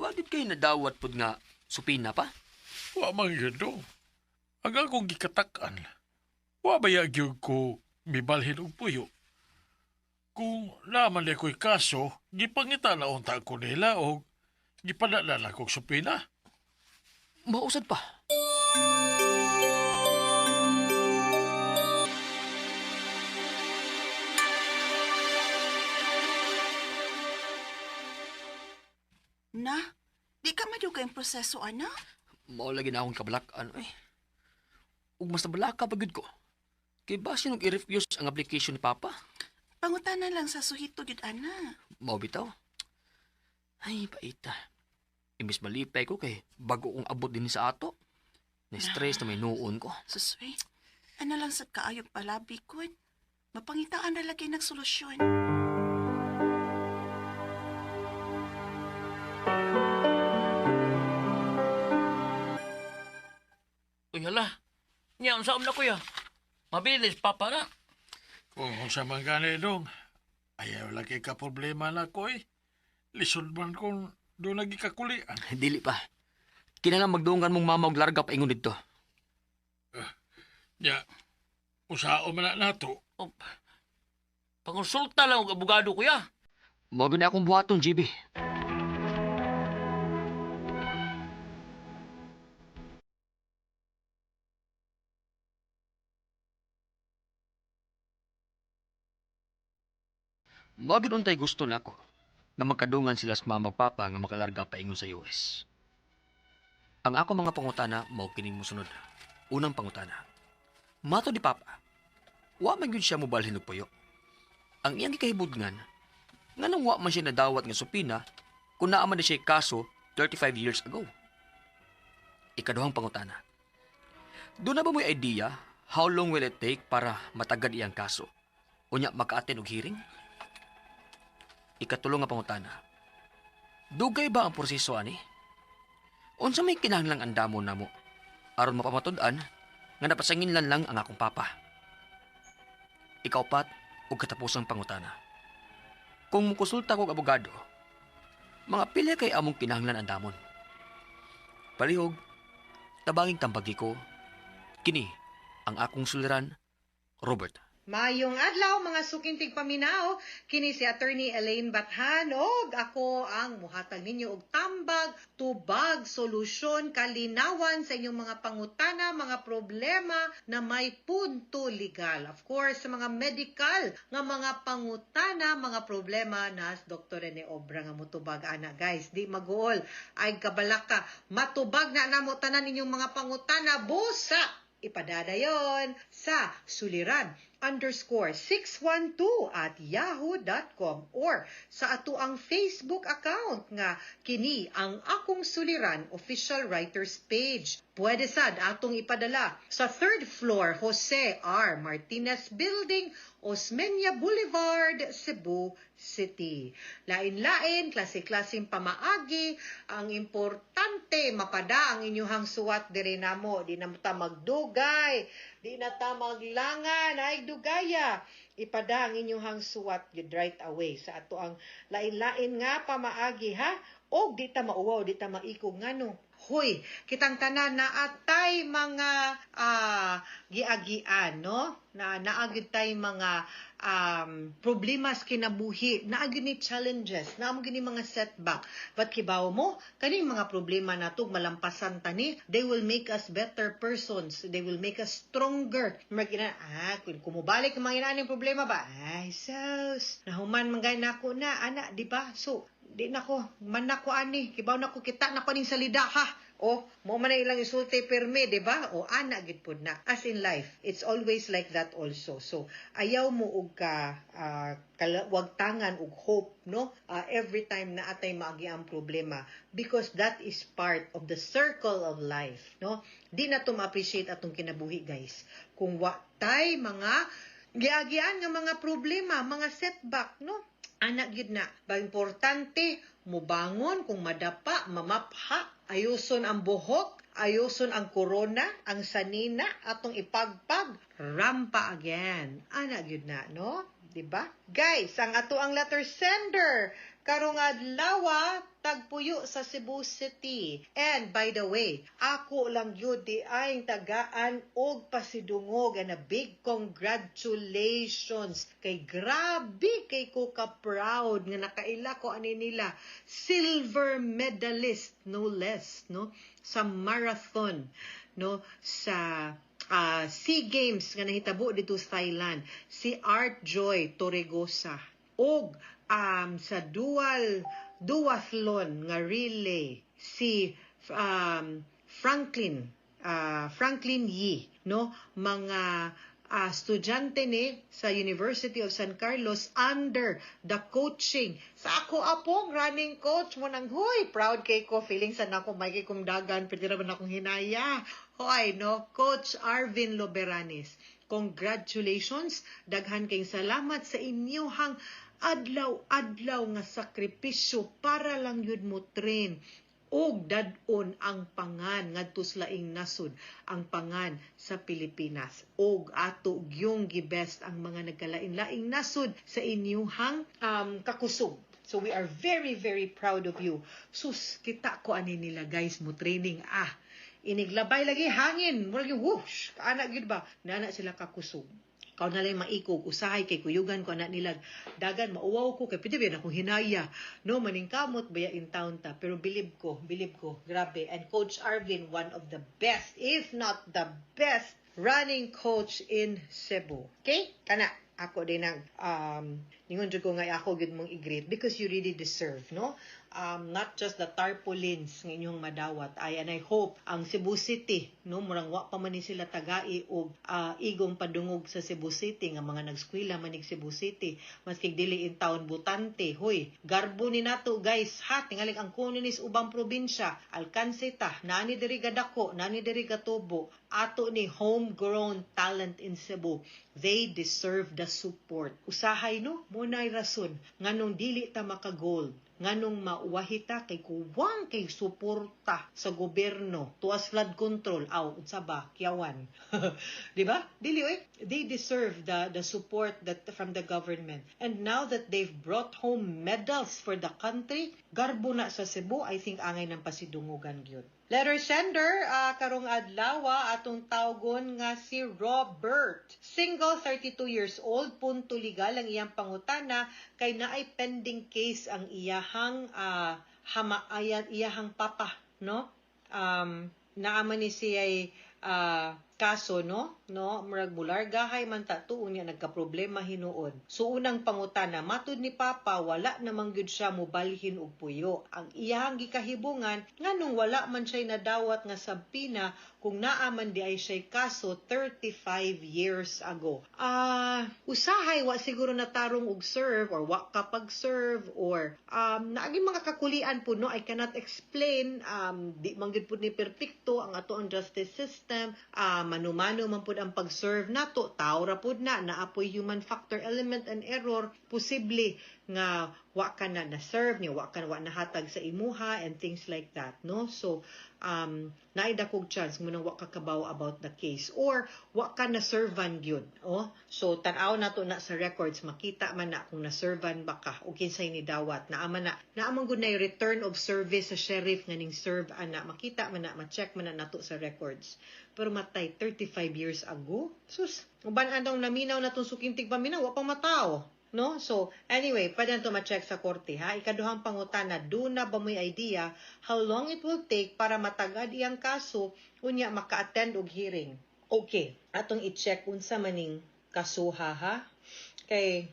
wa gid kay nadawat pud nga supina pa.
Wa man gyud, Dong. Ang akong gikatak-an, wa ba ya gyud ko mibalhin og puyo? Kung naman di ko'y kaso, gipangita na unta ko nila o gipadala na kog supina.
Mausad pa.
Na, di ka madugay ang proseso, anak.
Mao lagi na akong kabalak ano eh. Ug mas nabalaka pa gyud ko. Kay base nung i-refuse ang application ni Papa,
Pangutana lang sa suhito gyud ana.
mao bitaw. Ay, paita. Imbis malipay ko kay bago kong abot din sa ato. Na-stress na may noon ko.
Susoy, ano lang sa kaayog palabi kun. Mapangitaan na lagi ng solusyon.
Uy, hala. Nya, unsa na kuya? Mabilis papa na.
Kung unsa man gani, Dong, ayaw lagi ka problema na ko eh. Lisod man kung doon lagi kakulian.
Dili pa. Kinahanglan magdungan mong mama og larga pa ingon didto.
Ya, usao man na nato.
Oh, Pangonsulta lang og abogado, kuya.
Mao gyud na akong buhaton, GB. Mao gyud untay gusto nako nga magkadungan sila sa mama ug papa nga makalarga paingon sa US. Ang ako mga pangutana mao kining mosunod. Unang pangutana. Mato ni papa, wa man gyud siya mobalhin og puyo. Ang iyang gikahibudngan, nganong wa man siya nadawat nga supina kung naa man na siya kaso 35 years ago. Ikaduhang pangutana. Doon na ba mo'y idea how long will it take para matagad iyang kaso? Unya maka-attend og hearing? Ikatulo nga pangutana. Dugay ba ang proseso ani? Unsa may kinahanglang andamon namo aron mapamatud-an nga napasanginlan lang ang akong papa? Ikaupat ug katapusang pangutana. Kung mukonsulta kog abogado, mga pila kay among kinahanglan andamon. Palihog, tabanging tambagi ko, kini ang akong suliran, Robert.
Mayong adlaw mga suking tigpaminaw, kini si Attorney Elaine Bathan og ako ang muhatag ninyo og tambag, tubag, solusyon, kalinawan sa inyong mga pangutana, mga problema na may punto legal. Of course, sa mga medical nga mga pangutana, mga problema na Dr. Rene Obra nga mutubag ana guys, di maguol ay kabalaka, matubag na namo tanan inyong mga pangutana busa ipadadayon sa suliran_612@yahoo.com or sa ato ang Facebook account nga kini ang akong suliran official writers page. Pwede sad atong ipadala sa third floor Jose R. Martinez Building, Osmeña Boulevard, Cebu City. Lain-lain, klase-klaseng pamaagi, ang importante mapada ang inyuhang suwat diri namo, di na ta magdugay, di na ta maglangan, ay dugaya. Ipada ang inyuhang suwat gyud right away sa ato ang lain-lain nga pamaagi ha. Og di ta mauwaw, di ta maikog ngano. Hoy, kitang tanan na atay mga giagian, no? Na naagid tay mga problema sa kinabuhi, naagid ni challenges, naamo gini mga setback. But kibaw mo, kaning mga problema nato malampasan tani, they will make us better persons. They will make us stronger. Mag ina, kung kumubalik ang mga inaaning problema ba? Ay, sus, nahuman man gay nako na, ana, di ba? So, di nako, man nako ani, kibaw nako kita nako ning salida ha. O, mo man na ilang isulti pirmi, di ba? O, ana gid pud na. As in life, it's always like that also. So, ayaw mo og ka wagtangan og hope, no? Every time na atay maagi ang problema because that is part of the circle of life, no? Di na to ma-appreciate atong kinabuhi, guys. Kung wa tay mga giagian nga mga problema, mga setback, no? Anak gyud na. Ba importante mubangon kung madapa, mamapha, ayuson ang buhok, ayuson ang korona, ang sanina, atong ipagpag, rampa again. Anak gyud na, no? Diba? Guys, ang ato ang letter sender karong adlaw tagpuyo sa Cebu City. And by the way, ako lang yun di ay tagaan og pasidungog and a big congratulations kay grabe kay ko ka proud nga nakaila ko ani nila silver medalist no less, no, sa marathon, no, sa SEA Games nga nahitabo dito sa Thailand, si Art Joy Torregosa, og sa dual duathlon nga relay si Franklin Franklin Yee, no, mga estudyante ni sa University of San Carlos under the coaching sa ako apong running coach mo nang huy proud kay ko feeling sa nako may kay kumdagan pwede ra ba na akong hinaya hoy, no, Coach Arvin Loberanes. Congratulations, daghan kayong salamat sa inyuhang adlaw-adlaw nga sakripisyo para lang yun mo train og dad-on ang pangan ngadto sa laing nasod, ang pangan sa Pilipinas, og ato gyung gibest ang mga nagkalain-laing nasod sa inyuhang kakusog. So we are very very proud of you. Sus, kita ko ani nila guys mo training iniglabay lagi hangin, murag yung whoosh, kaana gyud ba? Nana sila kakusog. Ikaw na lang maikog usahay kay kuyugan ko anak nila dagan mauwaw ko kay pwede ba akong hinaya, no? Maningkamot baya in town ta, pero bilib ko, bilib ko, grabe. And Coach Arvin, one of the best, if not the best running coach in Cebu. Okay, kana ako din ang ningon jud ko nga ako gyud mong i-greet because you really deserve, no, not just the tarpaulins nga inyong madawat ay. And I hope ang Cebu City, no, murang wa pa man ni sila tagai og igong padungog sa Cebu City nga mga nagskwela manig Cebu City, maski dili in town butante. Hoy, garbo ni nato, guys, ha. Tingaling ang kuno ni ubang probinsya, alkanse ta nani diri gadako, nani diri gatubo. Ato ni homegrown talent in Cebu, they deserve the support usahay, no? Mo nay rason nganong dili ta maka-gold, nganong mauwahita, kay kuwang kay suporta sa gobyerno tuas flood control aw unsa ba kiyawan, di ba? Dili oy. They deserve the support that from the government, and now that they've brought home medals for the country, garbo na sa Cebu. I think angay ng pasidungugan gyud. Letter sender, karong adlaw atong tawgon nga si Robert. Single, 32 years old, punto legal ang iyang pangutana kay naay pending case ang iyahang hama ayan iyahang papa, no? Naaman ni siya kaso, no? Murag mulargahay man ta tuon niya nagkaproblema hinuon. So unang pangutana, matud ni papa wala namang gyud siya mobalhin og puyo. Ang iyahang gikahibungan, nganong wala man siya nadawat nga subpoena kung naa man di ay siya kaso 35 years ago? Usahay wa siguro natarong og serve or wa ka pag-serve or naagi mga kakulian po, no? I cannot explain, di man gyud pud ni perpekto ang ato ang justice system. Manumano man pud ang pag-serve nato, tao ra pud na, naapoy human factor element and error. Posible nga wa ka na na-serve niya, wa ka wa nahatag sa imuha and things like that, no? So naay dakog chance mo nang wa ka kabaw about the case or wa ka na servan gyud, oh. So tan-aw nato na sa records, makita man na kung na-servan ba ka o kinsay ni dawat. Naa man na, naa man gud na return of service sa sheriff nga ning serve ana, makita man na, ma-check man na nato sa records. Pero matay, 35 years ago, sus, uban andong naminaw na tong suking tigpaminaw, wa pa matao, no? So, anyway, pwede na to ma-check sa korte, ha? Ikaduhang pangutana, duna ba mo'y idea how long it will take para matagad iyang kaso, unya maka-attend og hearing? Okay, atong i-check unsa maning kasuha, ha? Kay,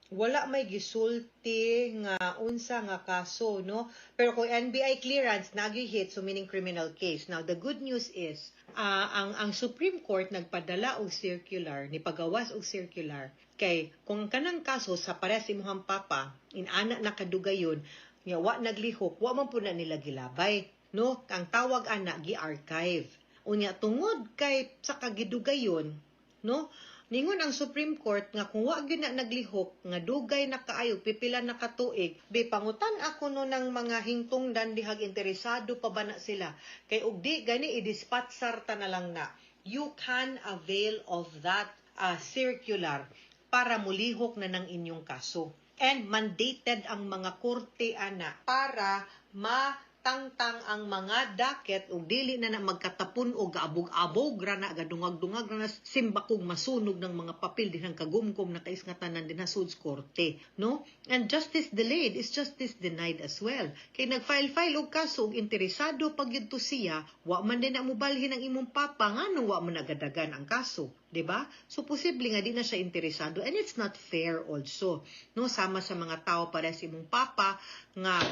wala may gisulti nga unsa nga kaso, no? Pero kung NBI clearance, hit, so meaning criminal case. Now, the good news is, ang Supreme Court nagpadala og circular, ni pagawas og circular, kay kung kanang kaso sa pares imuhang papa, inana na kadugayon, nga wa naglihok, wa man pud na nila gilabay, no? Ang tawag ana, gi-archive. Unya tungod kay sa kagidugayon, no? Ningon ang Supreme Court nga kung wa gyud na naglihok nga dugay na kaayo, pipila na katuig, be pangutan ako no ng mga hingtungdan dihag interesado pa ba na sila, kay og di gani i-dispatsar ta na lang na. You can avail of that circular para mulihok na ng inyong kaso. And mandated ang mga korte ana para matangtang ang mga docket ug dili na na magkatapon og gaabog-abog ra na, gadungag-dungag ra na, simbakog masunog ng mga papel din ang kagumkom na kais nga tanan din sud korte, no? And justice delayed is justice denied as well, kay nag-file-file og kaso ug interesado pag yun to siya, wa man din na mobalhin ang imong papa, nganong wa man nagadagan ang kaso, 'di ba? So posible nga di na siya interesado and it's not fair also, no, sama sa mga tao para sa imong papa nga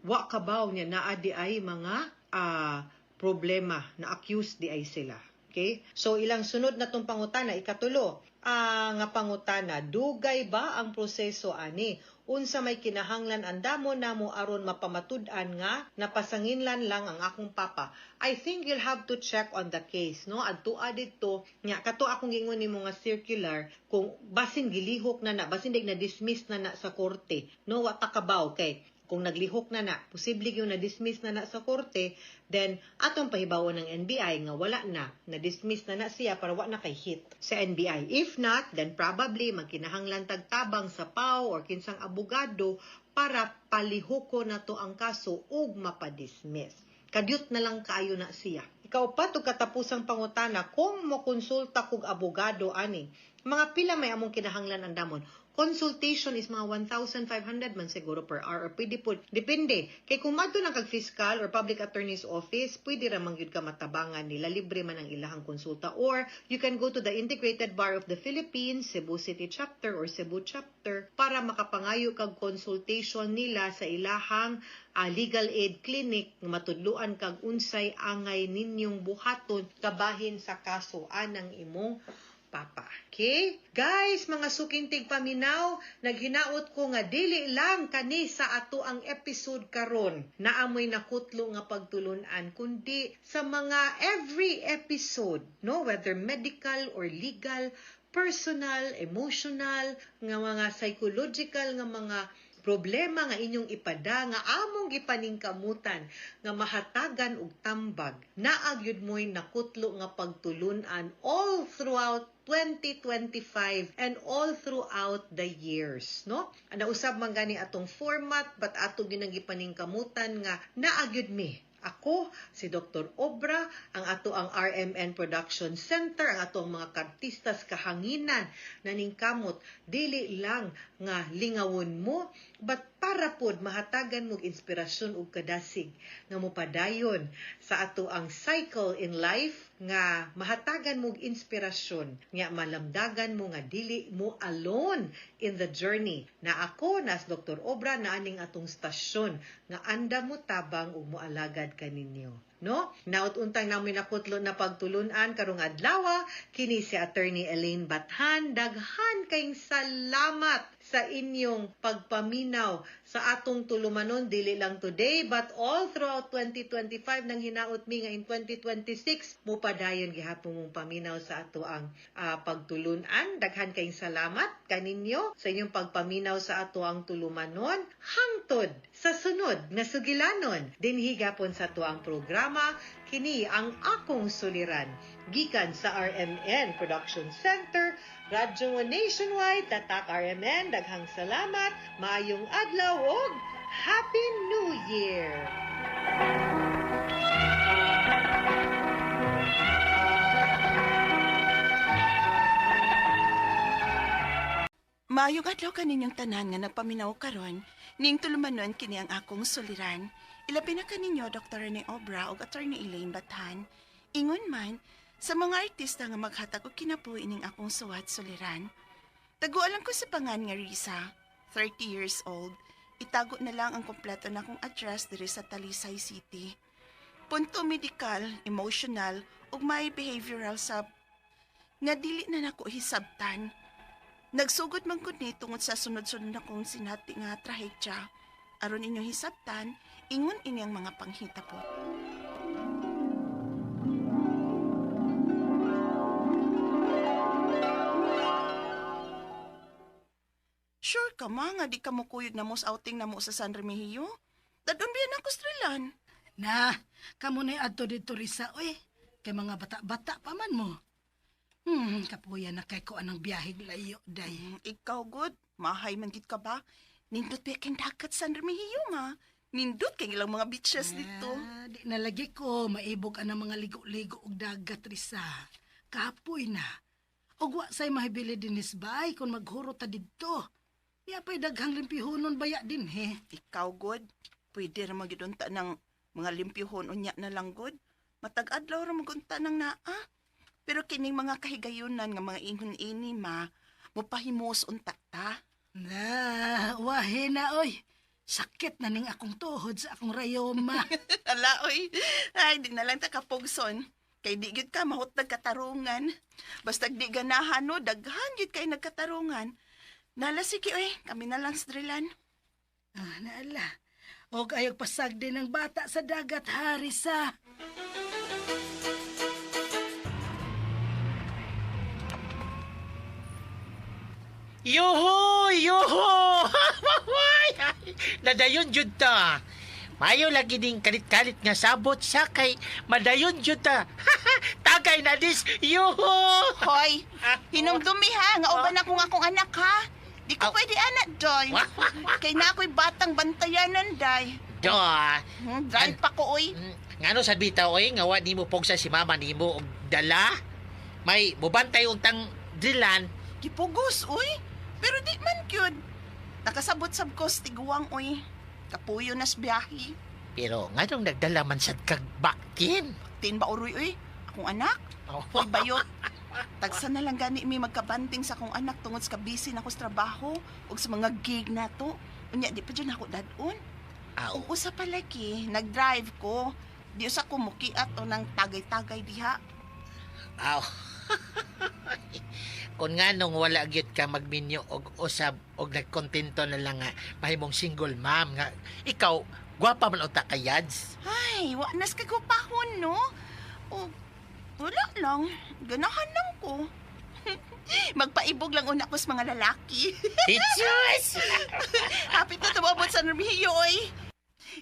wa kabaw niya naa di ay mga problema na accused di ay sila. Okay? So ilang sunod na tong pangutana, ikatulo, nga pangutana, dugay ba ang proseso ani? Unsa may kinahanglan andamo namo aron mapamatud-an nga napasanginlan lang ang akong papa? I think you'll have to check on the case, no? Adtua didto nya kato akong gingon nimo nga circular, kung basin gilihok na na, basin na dismiss na na sa korte, no? Wa ta kabaw kay kung naglihok na na, posible yung na-dismiss na na sa korte, then atong pahibawon ng NBI nga wala na, na-dismiss na na siya para wa na kay hit sa NBI. If not, then probably magkinahanglan tagtabang sa PAO or kinsang abogado para palihoko na to ang kaso ug mapadismiss. Kadyot na lang kaayo na siya. Ikaupat ug katapusang pangutana, kung mokonsulta kog abogado ani, mga pila may among kinahanglan andamon? Consultation is mga 1,500 man siguro per hour or pwede po, depende. Kay kung madto lang kag fiscal or public attorney's office, pwede ra man gyud ka matabangan nila, libre man ang ilahang konsulta. Or you can go to the Integrated Bar of the Philippines, Cebu City Chapter or Cebu Chapter para makapangayo kag consultation nila sa ilahang legal aid clinic nga matudluan kag unsay angay ninyong buhaton kabahin sa kaso anang imong papa. Okay? Guys, mga suking tigpaminaw, naghinaot ko nga dili lang kani sa ato ang episode karon naamoy nakutlo nga pagtulunan, kundi sa mga every episode, no, whether medical or legal, personal, emotional, nga mga psychological nga mga problema nga inyong ipada nga among gipaningkamutan nga mahatagan og tambag, naa gyud mo'y nakutlo nga pagtulunan all throughout 2025 and all throughout the years, no? Nausab man gani atong format, but ato gyud ang gipaningkamutan nga naa gyud mi. Ako, si Dr. Obra, ang ato ang RMN Production Center, ang ato ang mga kartistas kahanginan naningkamot, dili lang nga lingawon mo, but para pod mahatagan mo inspirasyon ug kadasig nga mopadayon sa ato ang cycle in life, nga mahatagan mo inspirasyon nga malamdagan mo nga dili mo alone in the journey. Na ako, nas Dr. Obra, na aning atong stasyon nga anda mo tabang ug moalagad kaninyo, no? Naot untang namin nakutlo na pagtulunan karong adlaw, kini si Attorney Elaine Bathan. Daghan kayong salamat sa inyong pagpaminaw sa atong tulumanon, dili lang today but all throughout 2025. Nang hinaot mi nga in 2026 mopadayon gihapon mong paminaw sa ato ang pagtulunan. Daghan kayong salamat kaninyo sa inyong pagpaminaw sa ato ang tulumanon hangtod sa sunod nga sugilanon dinhi gapon sa ato ang programa, kini ang Akong Suliran, gikan sa RMN Production Center, Radyo Nationwide, Tatak RMN. Daghang salamat, maayong adlaw ug Happy New Year!
Maayong adlaw kaninyong tanan nga nagpaminaw karon, ning tulumanon kini ang Akong Suliran. Ilabi na kaninyo Dr. Rene Obra ug Attorney Elaine Bathan. Ingon man sa mga artista nga maghatag og kinabuhi ning akong suwat suliran. Taguan lang ko sa pangan nga Risa, 30 years old. Itago na lang ang kompleto na akong address diri sa Talisay City. Punto medical, emotional ug may behavioral sab nga dili na nako hisabtan. Nagsugod man gud ni tungod sa sunod-sunod na kong sinati nga trahedya. Aron inyong hisabtan, ingon ini ang mga panghitabo. Sure ka ma nga di ka mo kuyog na mo sa outing na mo sa San Remigio? Dadon biyan ako strilan.
Na, kamo na adto dito, Risa, oy. Kay mga bata-bata pa man mo. Kapuya na kay ko anang biyahe layo, day.
Ikaw good, mahay man gid ka ba? Nindot ba kang dagat San Remigio ma? Nindot kay ilang mga beaches dito.
Ah, di na lagi ko maibog ang mga ligo-ligo og dagat, Risa. Kapoy na. Og wa say mahibili dinis bay kung maghuro ta didto. Iya pa'y daghang limpihonon baya din he.
Ikaw good, pwede ra magyudunta ng mga limpyuhon unya na lang good. Matag adlaw ra magunta ng naa. Pero kining mga kahigayunan nga mga ingon ini ma, mupahimos unta ta.
Na, wahe na oy. Sakit na ning akong tuhod sa akong rayoma.
Ala oy, ay di na lang ta kapugson. Kay di gyud ka mahutdag katarungan. Basta di ganahan no, daghan gyud kay nagkatarungan. Nala sige oy, kami na lang sa drilan.
Ah, naala. Og ayog pasag din ang bata sa dagat, Harisa.
Yuhu! Yuhu! Nadayon jud ta. Mayo lagi ding kalit-kalit nga sabot sa kay madayon jud ta. Tagay na dis. Yuhu!
Hoy, hinumdumi ha, nga uban akong akong anak ha. Di ko pwede anak, Joy. Kay na ako'y batang bantayanan, day.
Do.
Drive pa ko, oy.
Ngano sad bitaw oy nga wa nimo pugsa si mama nimo og dala? May mubantay untang drilan.
Gipugos, uy. Pero di man gyud. Nakasabot sab ko sa tiguang, uy. Kapuyo nas biyahe.
Pero nganong nagdala man sad kag baktin?
Tin ba uroy, uy? Akong anak.
Oh.
Uy, bayot. Tagsa na lang gani mi magkabanting sa akong anak tungod sa kabisi na ko sa trabaho ug sa mga gig nato. Unya di pa jud ako dadon.
Aw.
Ug usa pa lagi, nag-drive ko. Di usa ko mukiat o nang tagay-tagay diha.
Aw. Kung nga nung wala gyud ka magminyo og usab og nagkontento na lang nga mahimong single mom nga ikaw gwapa man unta ka yads.
Ay, wa nas kagupahon, no? O, wala lang. Ganahan lang ko. Magpaibog lang una ko sa mga lalaki.
Teachers!
Hapit na tumabot sa Remigio, oy.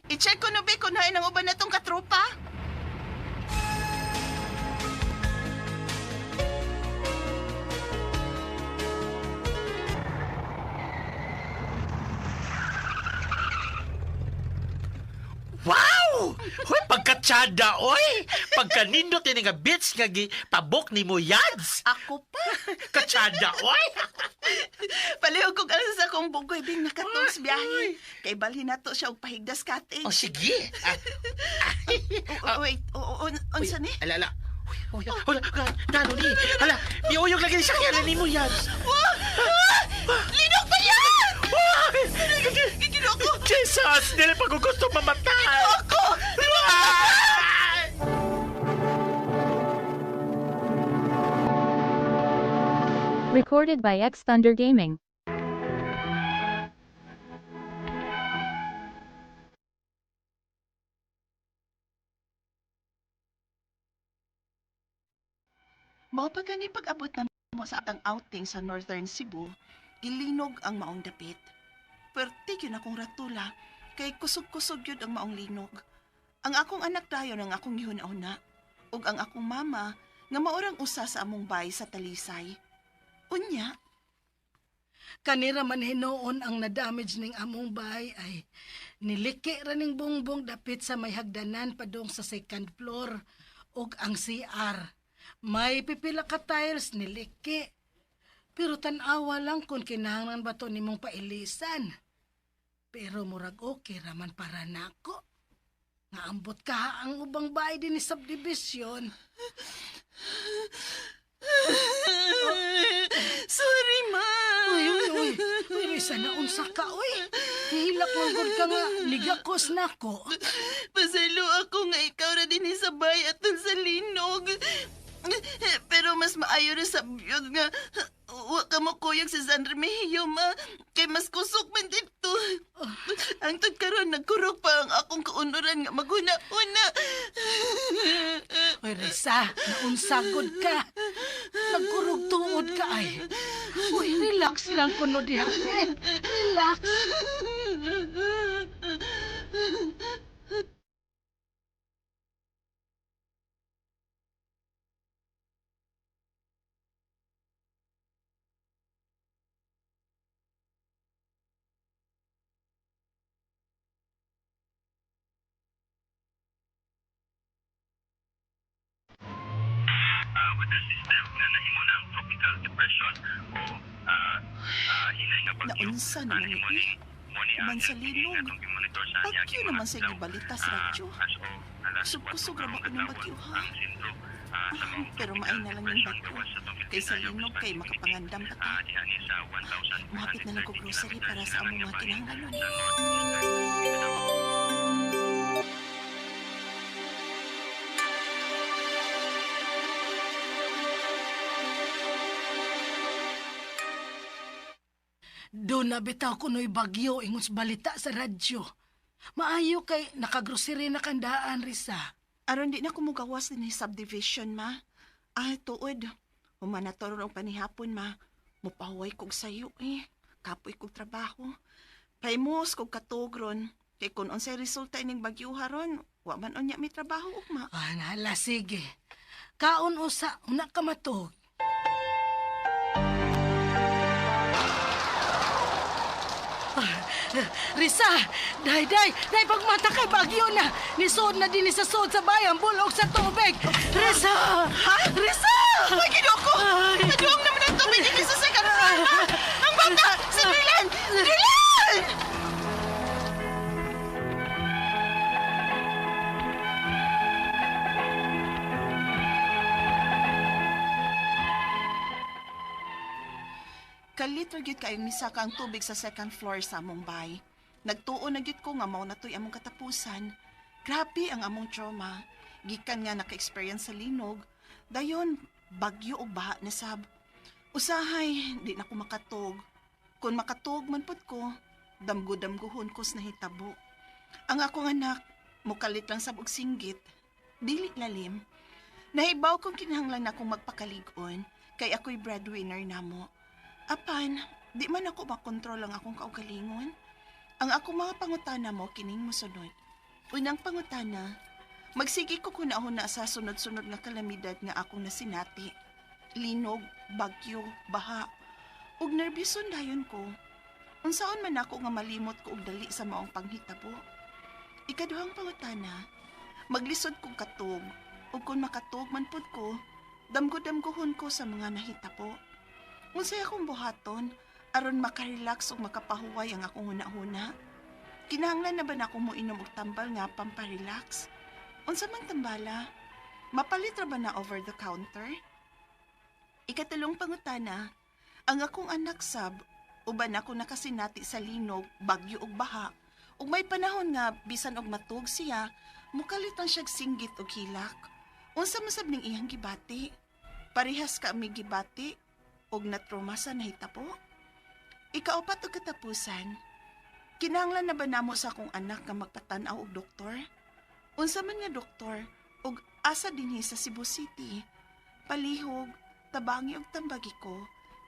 I-check ko na be kung hain ang uban na tong katropa.
Wow! Hoy, pagkatsada, oy! Pagkanindot ini nga bitch nga gi pabok nimo yads.
Ako pa.
Katsada, oy!
Palihog kog alas sa akong bugoy bing nakatong sa biyahe. Kay balhin na to siya og pahigdas cottage.
Oh, sige. Ah,
Oh, wait, oh, unsa ni?
Ala, ala. Uy, uy, uy, nano ni? Hala, miuyog lagi sa kaya nimo yads.
Linog ba yan? Gigilo ko!
Jesus, dili pa ko gusto mamatay.
Ako!
Ah!
Recorded by X Thunder Gaming.
Mao pa gani pag-abot na mo sa atang outing sa Northern Cebu, gilinog ang maong dapit. Perti yun akong ratula, kay kusog-kusog yun ang maong linog. Ang akong anak dayon ang akong gihuna-una, ug ang akong mama nga maurang usa sa among bay sa Talisay. Unya,
Kanira man hinuon ang na-damage ning among bahay ay niliki ra ning bongbong dapit sa may hagdanan padung sa second floor ug ang CR. May pipila ka tiles niliki. Pero tan-awa lang kung kinahanglan ba to nimong pailisan. Pero murag okay raman para nako. Nga ambot ka ang ubang bahay din ni subdivision.
Sorry, ma.
Uy, uy, uy. Uy, Risa, naunsa ka, uy. Hihilak lang gud ka nga, nigakos na ko.
Pasaylo ako nga ikaw ra din sabay atol sa linog. Pero mas maayo ra sa biyod nga wa ka mo kuyog sa San Remigio, ma. Kay mas kusog man dito. Ang tod karon nagkurog pa ang akong kaunuran nga maghuna-una.
Uy, Risa, naunsa gud ka. Nagkurog tuod ka ay. Uy, relax lang kuno diha. Eh, relax.
Naunsa naman ni eh. Man sa linog. Bagyo naman sa gibalita sa radyo. Kusog-kusog ra ba ko ng bagyo ha? Pero maay na lang yung bagyo. Kay sa linog kay makapangandam pa ta. Mahapit na lang ko grocery para sa among mga kinahanglanon.
Doon na bitaw kuno'y bagyo ingon sa balita sa radyo. Maayo kay nakagrocery na kandaan, Risa.
Aron di na kumugawas din subdivision, ma. Ah, tuod. Humanatoro ang panihapon, ma. Mupahuway kog sayo, eh. Kapoy kog trabaho. Paimos kog katugron. Kay kung unsay resulta ining bagyuha ron, wa man unya may trabaho ugma.
Ah, nahala, sige. Kaon usa, una ka matug. Ah, Risa, day, day, day, pagmata kay bagyo na. Nisod na din sa sod sa bayan, bulok sa tubig. Risa!
Ha?
Risa!
Ay, Ginoo ko! Naduong naman ang tubig dito sa second floor. Ha? Ang bata! Si Dylan! Dylan! Kalit ra gyud kayong misaka ang tubig sa second floor sa among bay. Nagtuo na gyud ko nga mao na to'y among katapusan. Grabe ang among trauma. Gikan nga naka-experience sa linog, dayon bagyo og baha na sab. Usahay, di na ko makatog. Kung makatog man pud ko, damgo-damgohon ko sa nahitabo. Ang akong anak, mukalit lang sab og singgit. Dili lalim. Nahibaw kong kinahanglan akong magpakalig-on, kay ako'y breadwinner namo. Apan, di man ako makontrol ang akong kaugalingon. Ang akong mga pangutana mo kining mosunod. Unang pangutana, magsige ko kunahuna sa sunod-sunod nga kalamidad nga akong nasinati. Linog, bagyo, baha. Ug nerbyuson dayon ko. Unsaon man ako nga malimot ko og dali sa maong panghitabo. Ikaduhang pangutana, maglisod kog katog ug kun makatog man pud ko, damgo-damgohon ko sa mga nahitabo. Unsay akong buhaton aron makarelax ug makapahuway ang akong hunahuna? Kinahanglan na ba na akong moinom og tambal nga pamparelax? Unsa man tambala? Mapalit ra ba na over the counter? Ikatulong pangutana, ang akong anak sab, uban ako nakasinati sa linog, bagyo ug baha. Ug may panahon nga bisan og matug siya, mukalit lang siyag singgit og hilak. Unsa man sab ning iyang gibati? Parehas ka mi gibati og natroma sa nahitabo? Ikaupat og katapusan, kinahanglan na ba namo sa akong anak nga magpatan-aw og doktor? Unsa man nga doktor ug asa dinhi sa Cebu City? Palihog, tabangi og tambagi ko,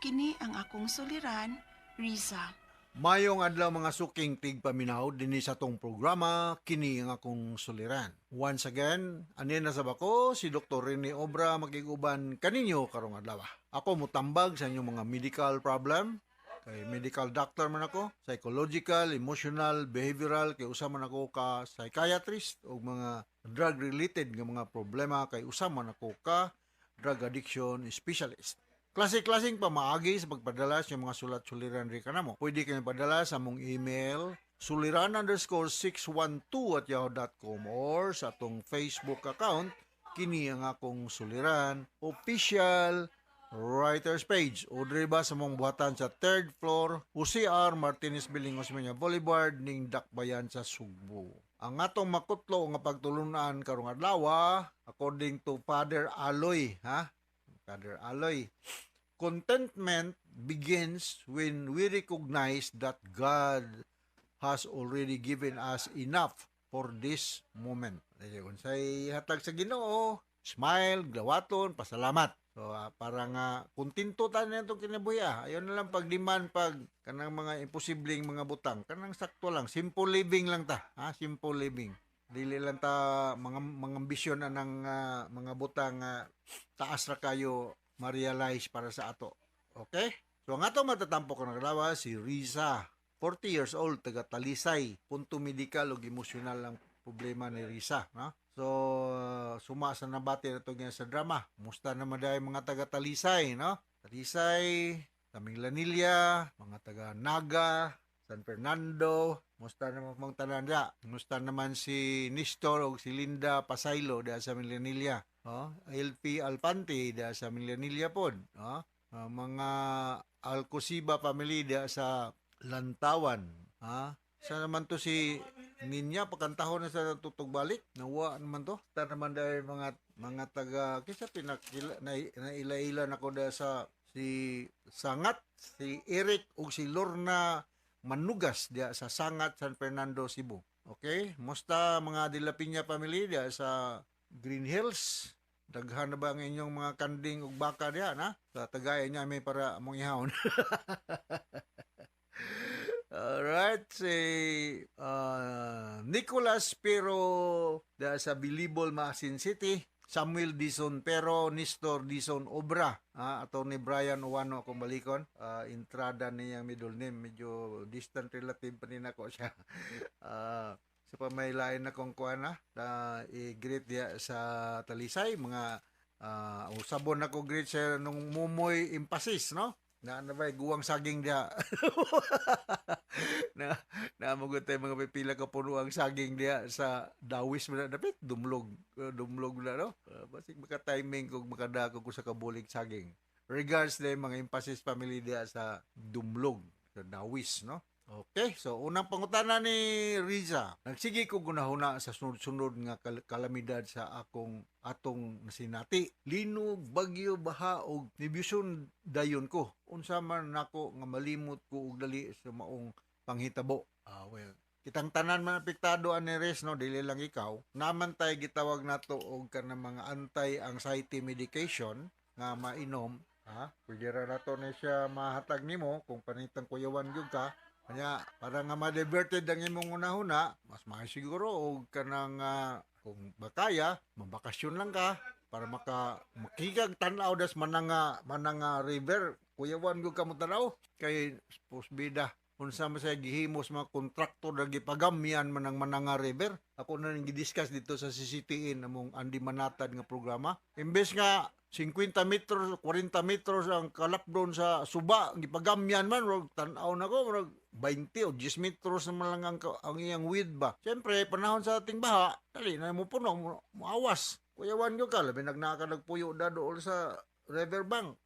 kini ang akong suliran, Riza.
Mayong adlaw mga suking tigpaminaw dinhi sa atong programa kini ang akong suliran. Once again, ani na sab ako si Dr. Rene Obra makig-uban kaninyo karong adlaw. Ako mutambag sa inyong mga medical problem kay medical doctor man ako, psychological, emotional, behavioral, kay usa man ako ka psychiatrist ug mga drug related nga mga problema kay usa man ako ka drug addiction specialist. Klase-klaseng pamaagi sa pagpadala sa mga sulat-suliran ri kanamo. Pwede kayo padala sa among email suliran_612@yahoo.com or sa atong Facebook account kini ang akong suliran official writers page o diri ba sa mong buhatan sa third floor UCR Martinez Building, Osmeña Boulevard ning Dakbayan sa Sugbo. Ang atong makutlo nga pagtulunan karong adlaw, according to Father Aloy, ha? Father Aloy, contentment begins when we recognize that God has already given us enough for this moment. Dahil unsay hatag sa Ginoo, smile, glawaton, pasalamat. So para nga kontento ta na itong kinabuhi. Ayaw na lang pagdiman pag kanang mga imposibleng mga butang. Kanang sakto lang, simple living lang ta, ha? Simple living. Dili lang ta mga mga ambisyon anang mga butang taas ra kayo ma-realize para sa ato. Okay? So ang ato matatampo ko naglawa si Riza, 40 years old, taga Talisay, punto medical ug emosyonal ang problema ni Riza, no? So suma sa nabati na to ganyan sa drama. Musta naman dahil mga taga Talisay, no? Talisay, Taming Lanilla, mga taga Naga, San Fernando, musta naman mong tanan dia. Musta naman si Nestor o si Linda Pasaylo diha sa Milanilla. Oh, LP Alpante diha sa Milanilla pod, oh. Mga Alcosiba family diha sa Lantawan, ha? Sa naman to si Ninya pagkantahon na sa tutugbalik, nawa naman to. Ta naman dahil mga taga kisa pinakila na, naila-ila nako dahil sa si Sangat, si Eric ug si Lorna Manugas diya sa Sangat, San Fernando, Cebu. Okay? Musta mga De La Peña family diya sa Green Hills. Daghan na ba ang inyong mga kanding ug baka diya na? Sa tagay niya may para among ihawon. Alright, si Nicolas Pero diya sa Bilibol, Maasin City. Samuel Dizon pero Nestor Dizon Obra, ha, Attorney Brian Uwano akong balikon. Entrada niyang middle name, medyo distant relative pa ni nako siya. Sa pamaylain na kong kuan na, i-greet diya sa Talisay mga usabon ako greet sa nung Mumoy Impasis, no? Na ano ba, guwang saging diya. Na namugot tayo mga pipila ka puno ang saging diya sa Dawis man na dapit dumlog. Dumlog na, no? Basig maka-timing kung makadako ko sa kabulig saging. Regards din mga Impasis family diya sa Dumlog, sa Dawis, no? Okay, so unang pangutana ni Riza. Nagsige ko gunahuna sa sunod-sunod nga kalamidad sa akong atong nasinati. Linog, bagyo, baha og nibiyuson dayon ko. Unsa man nako nga malimot ko og dali sa maong panghitabo. Well, kitang tanan man apektado ani Riz, no, dili lang ikaw. Naman tay gitawag nato og kanang mga anti-anxiety medication nga mainom, ha? Pwede ra nato ni siya mahatag nimo kung panitang kuyawan gyud ka. Kanya, para nga ma-diverted ang imong unahuna, mas maayo siguro og kanang kung bakaya, mabakasyon lang ka para maka makigag tan-aw das mananga river. Kuyawan gyud ka mo tan-aw kay bida unsa man siya gihimos mga kontraktor na gipagamyan man ang Mananga River. Ako na ning gidiscuss dito sa CCTN among Andy Manatad nga programa. Imbes nga 50 metros, 40 metros ang kalapdon sa suba, gipagamyan man, murag tan-aw na ko, murag 20 o 10 metros naman lang ang iyang width ba. Siyempre, panahon sa ating baha, dali na mo puno, moawas. Kuyawan gyud ka, labi nagnaka nagpuyo da dool sa riverbank.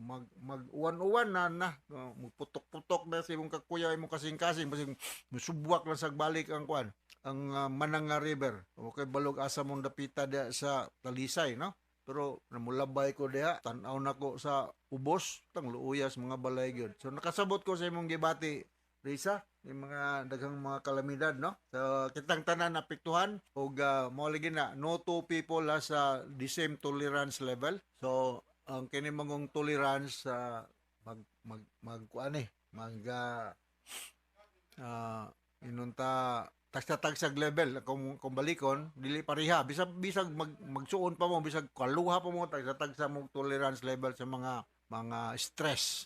Mag mag uwan-uwan na na muputok-putok na sa imong kakuya, imong kasing-kasing, basig musubwak lang sa balik ang kuan, ang Mananga River. Okay, balog asa mong dapita diya sa Talisay, no? Pero namulabay ko diha, tan-aw nako sa ubos, tang luuyas mga balay gyud. So nakasabot ko sa imong gibati, Risa, yung mga daghang mga kalamidad, no? So kitang tanan apektuhan og mao lagi na no two people has the same tolerance level. So ang kini mangong tolerance sa mag mag mag kuan eh, mag inunta tagsa-tagsag level. Kung balikon dili pareha, bisag bisag magsuon pa mo, bisag kaluha pa mo, tagsa-tagsa mo tolerance level sa mga stress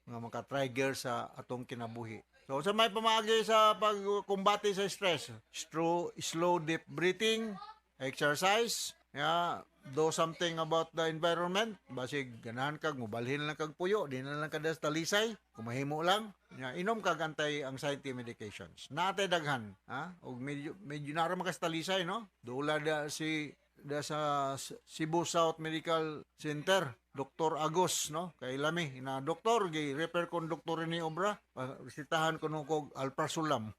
nga maka-trigger sa atong kinabuhi. So sa may pamaagi sa pagkumbate sa stress, slow, slow deep breathing, exercise, yeah, do something about the environment. Basig ganahan kag mobalhin lang kag puyo, di na lang kada sa Talisay, kumahimo lang. Ya, inom kag anti-anxiety medications. Naatay daghan, ha? Og medyo medyo nara man ka sa Talisay, no? Dula da si da sa Cebu South Medical Center, Dr. Agos, no? Kay lami na doktor, gi refer kon doktor ni Obra, resitahan ko nung kog alprazolam.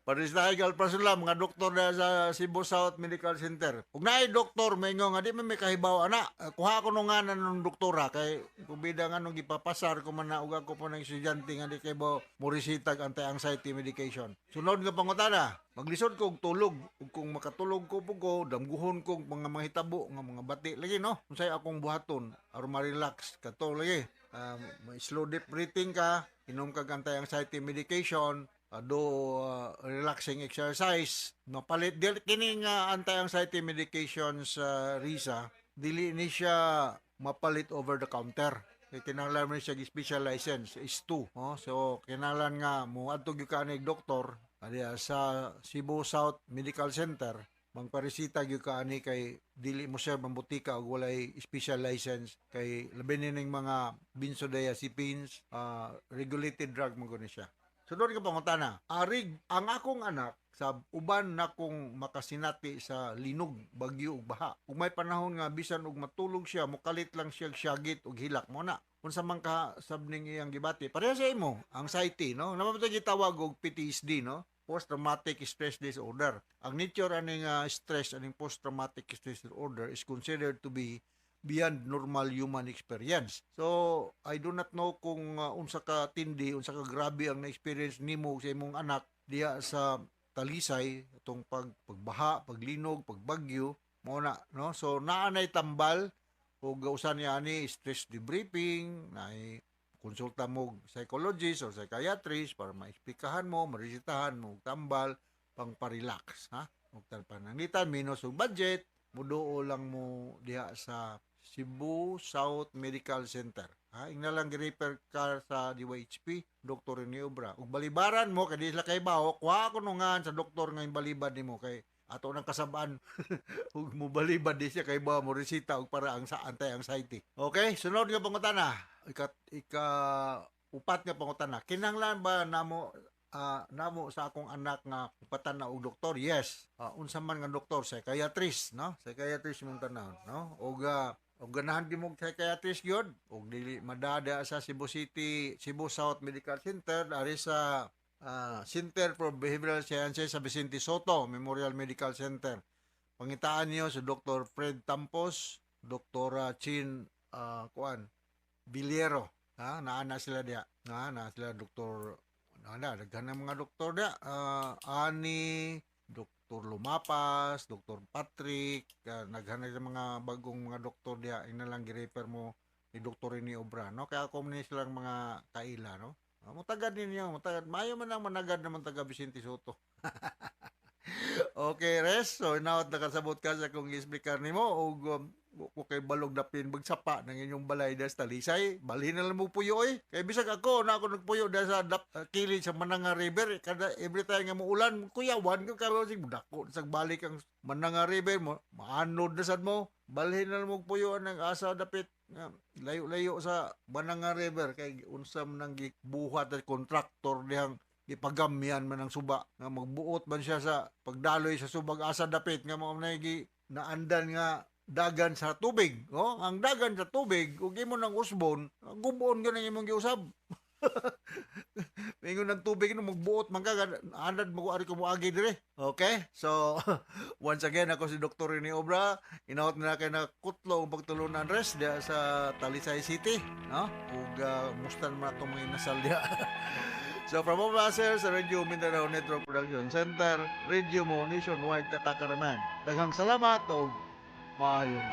Paresitahan kog alprazolam nga doktor na sa Cebu South Medical Center. Ug naay doktor maingon nga di man may kahibaw ana, kuha ko nung ngalan ng doktora kay kubida nga nung gipapasar ko man na ug ako po ng estudyante nga di kay mo moresitag anti-anxiety medication. Sunod nga pangutana, maglisod ko og tulog, ug kung makatulog ko pug ko, damguhon ko mga mahitabo nga mga bati lagi, no? Unsay akong buhaton aron ma-relax kato lagi? Slow deep breathing ka, inom kag anti-anxiety medication, do relaxing exercise. Mapalit dili kini nga anti-anxiety medications, Risa, dili ni siya mapalit over the counter. Kay kinahanglan mo siya special license is 2, oh. So kinahanglan nga mo adto gyud ka ni doktor adiya sa Cebu South Medical Center, mangparesita gyud ka ani kay dili mo siya mambutika og walay special license kay labi ni ning mga benzodiazepines, regulated drug man gud ni siya. Sunod ka pangutana, arig ang akong anak sa uban nakong makasinati sa linog, bagyo ug baha. Ug may panahon nga bisan og matulog siya, mokalit lang siya syagit ug hilak mo na. Unsa man ka sab ning iyang gibati? Pareha sa imo, anxiety, no? Naa man gitawag og PTSD, no? Post-traumatic stress disorder. Ang nature aning stress, aning post-traumatic stress disorder is considered to be beyond normal human experience. So, I do not know kung unsa ka tindi, unsa ka grabe ang na-experience nimo sa imong anak diha sa Talisay atong pagbaha, paglinog, pagbagyo, mao na, no? So, naa nay tambal ug usa niya ani stress debriefing, naay konsulta mo psychologist or psychiatrist para maesplikahan mo, maresitahan mo og tambal pang pa-relax, ha? Ug pananglitan minus og budget. Muduo lang mo diha sa Cebu South Medical Center. Ha, ingna lang gi-refer ka sa DYHP, Dr. Rene Obra. Ug balibaran mo kay di sila kay bawo, kuha ko nungan sa doktor nga balibad nimo kay ato nang kasabaan ug mo balibad di siya kay ba mo resita og para ang sa anti-anxiety. Okay, sunod nga pangutana. Ika ika upat nga pangutana. Kinahanglan ba namo namo sa akong anak nga upatan na og doktor? Yes. Unsa man nga doktor, psychiatrist, no? Psychiatrist mong tanan, no? Og og ganahan di mo psychiatrist gyud og dili madada sa Cebu City, Cebu South Medical Center, ari sa Center for Behavioral Sciences sa Vicente Soto Memorial Medical Center. Pangitaan niyo si Dr. Fred Tampos, Dr. Chin kuan Villero. Ha, naa na sila diha. Naa na sila Dr. Naa na daghan ng mga doktor diha. Ani, Dr. Lumapas, Dr. Patrick, naghan na mga bagong mga doktor diha. Ina lang gi-refer mo ni Dr. Rene Obra, no? Kaya ako ni silang mga kaila, no? Mutagad ninyo, mutagad. Maayo man ang managad naman taga Vicente Soto. Okay, res. So, inaot nakasabot ka sa kung i-explicar nimo og kay balog dapin magsapa ng inyong balay das Talisay, balhin na lang mo puyo oy. Kay bisag ako na ako nagpuyo da sa kilid sa Mananga River, kada every time nga muulan, kuyawan ko karon sig dako sa balik ang Mananga River mo, maanod na sad mo. Balhin na lang mo puyo ang asa dapit nga layo-layo sa Mananga River kay unsa man ang gibuhat at kontraktor dihang gipagamyan man ang suba nga magbuot man siya sa pagdaloy sa subag asa dapit nga mao na gi naandan nga dagan sa tubig, oh, ang dagan sa tubig ug imo nang usbon, gubon gyud ang imong giusab. Ingon ng tubig no magbuot man ka anad mo ari ko moagi dire. Okay? So once again ako si Dr. Rene Obra, inaot na kay na kutlo ang pagtulunan res diha sa Talisay City, no? Ug mustan man atong mga inasal diha. So from all of us here sa Radio Mindanao Network Production Center, Radio Mo Nationwide Tatakaraman. Daghang salamat ug maayong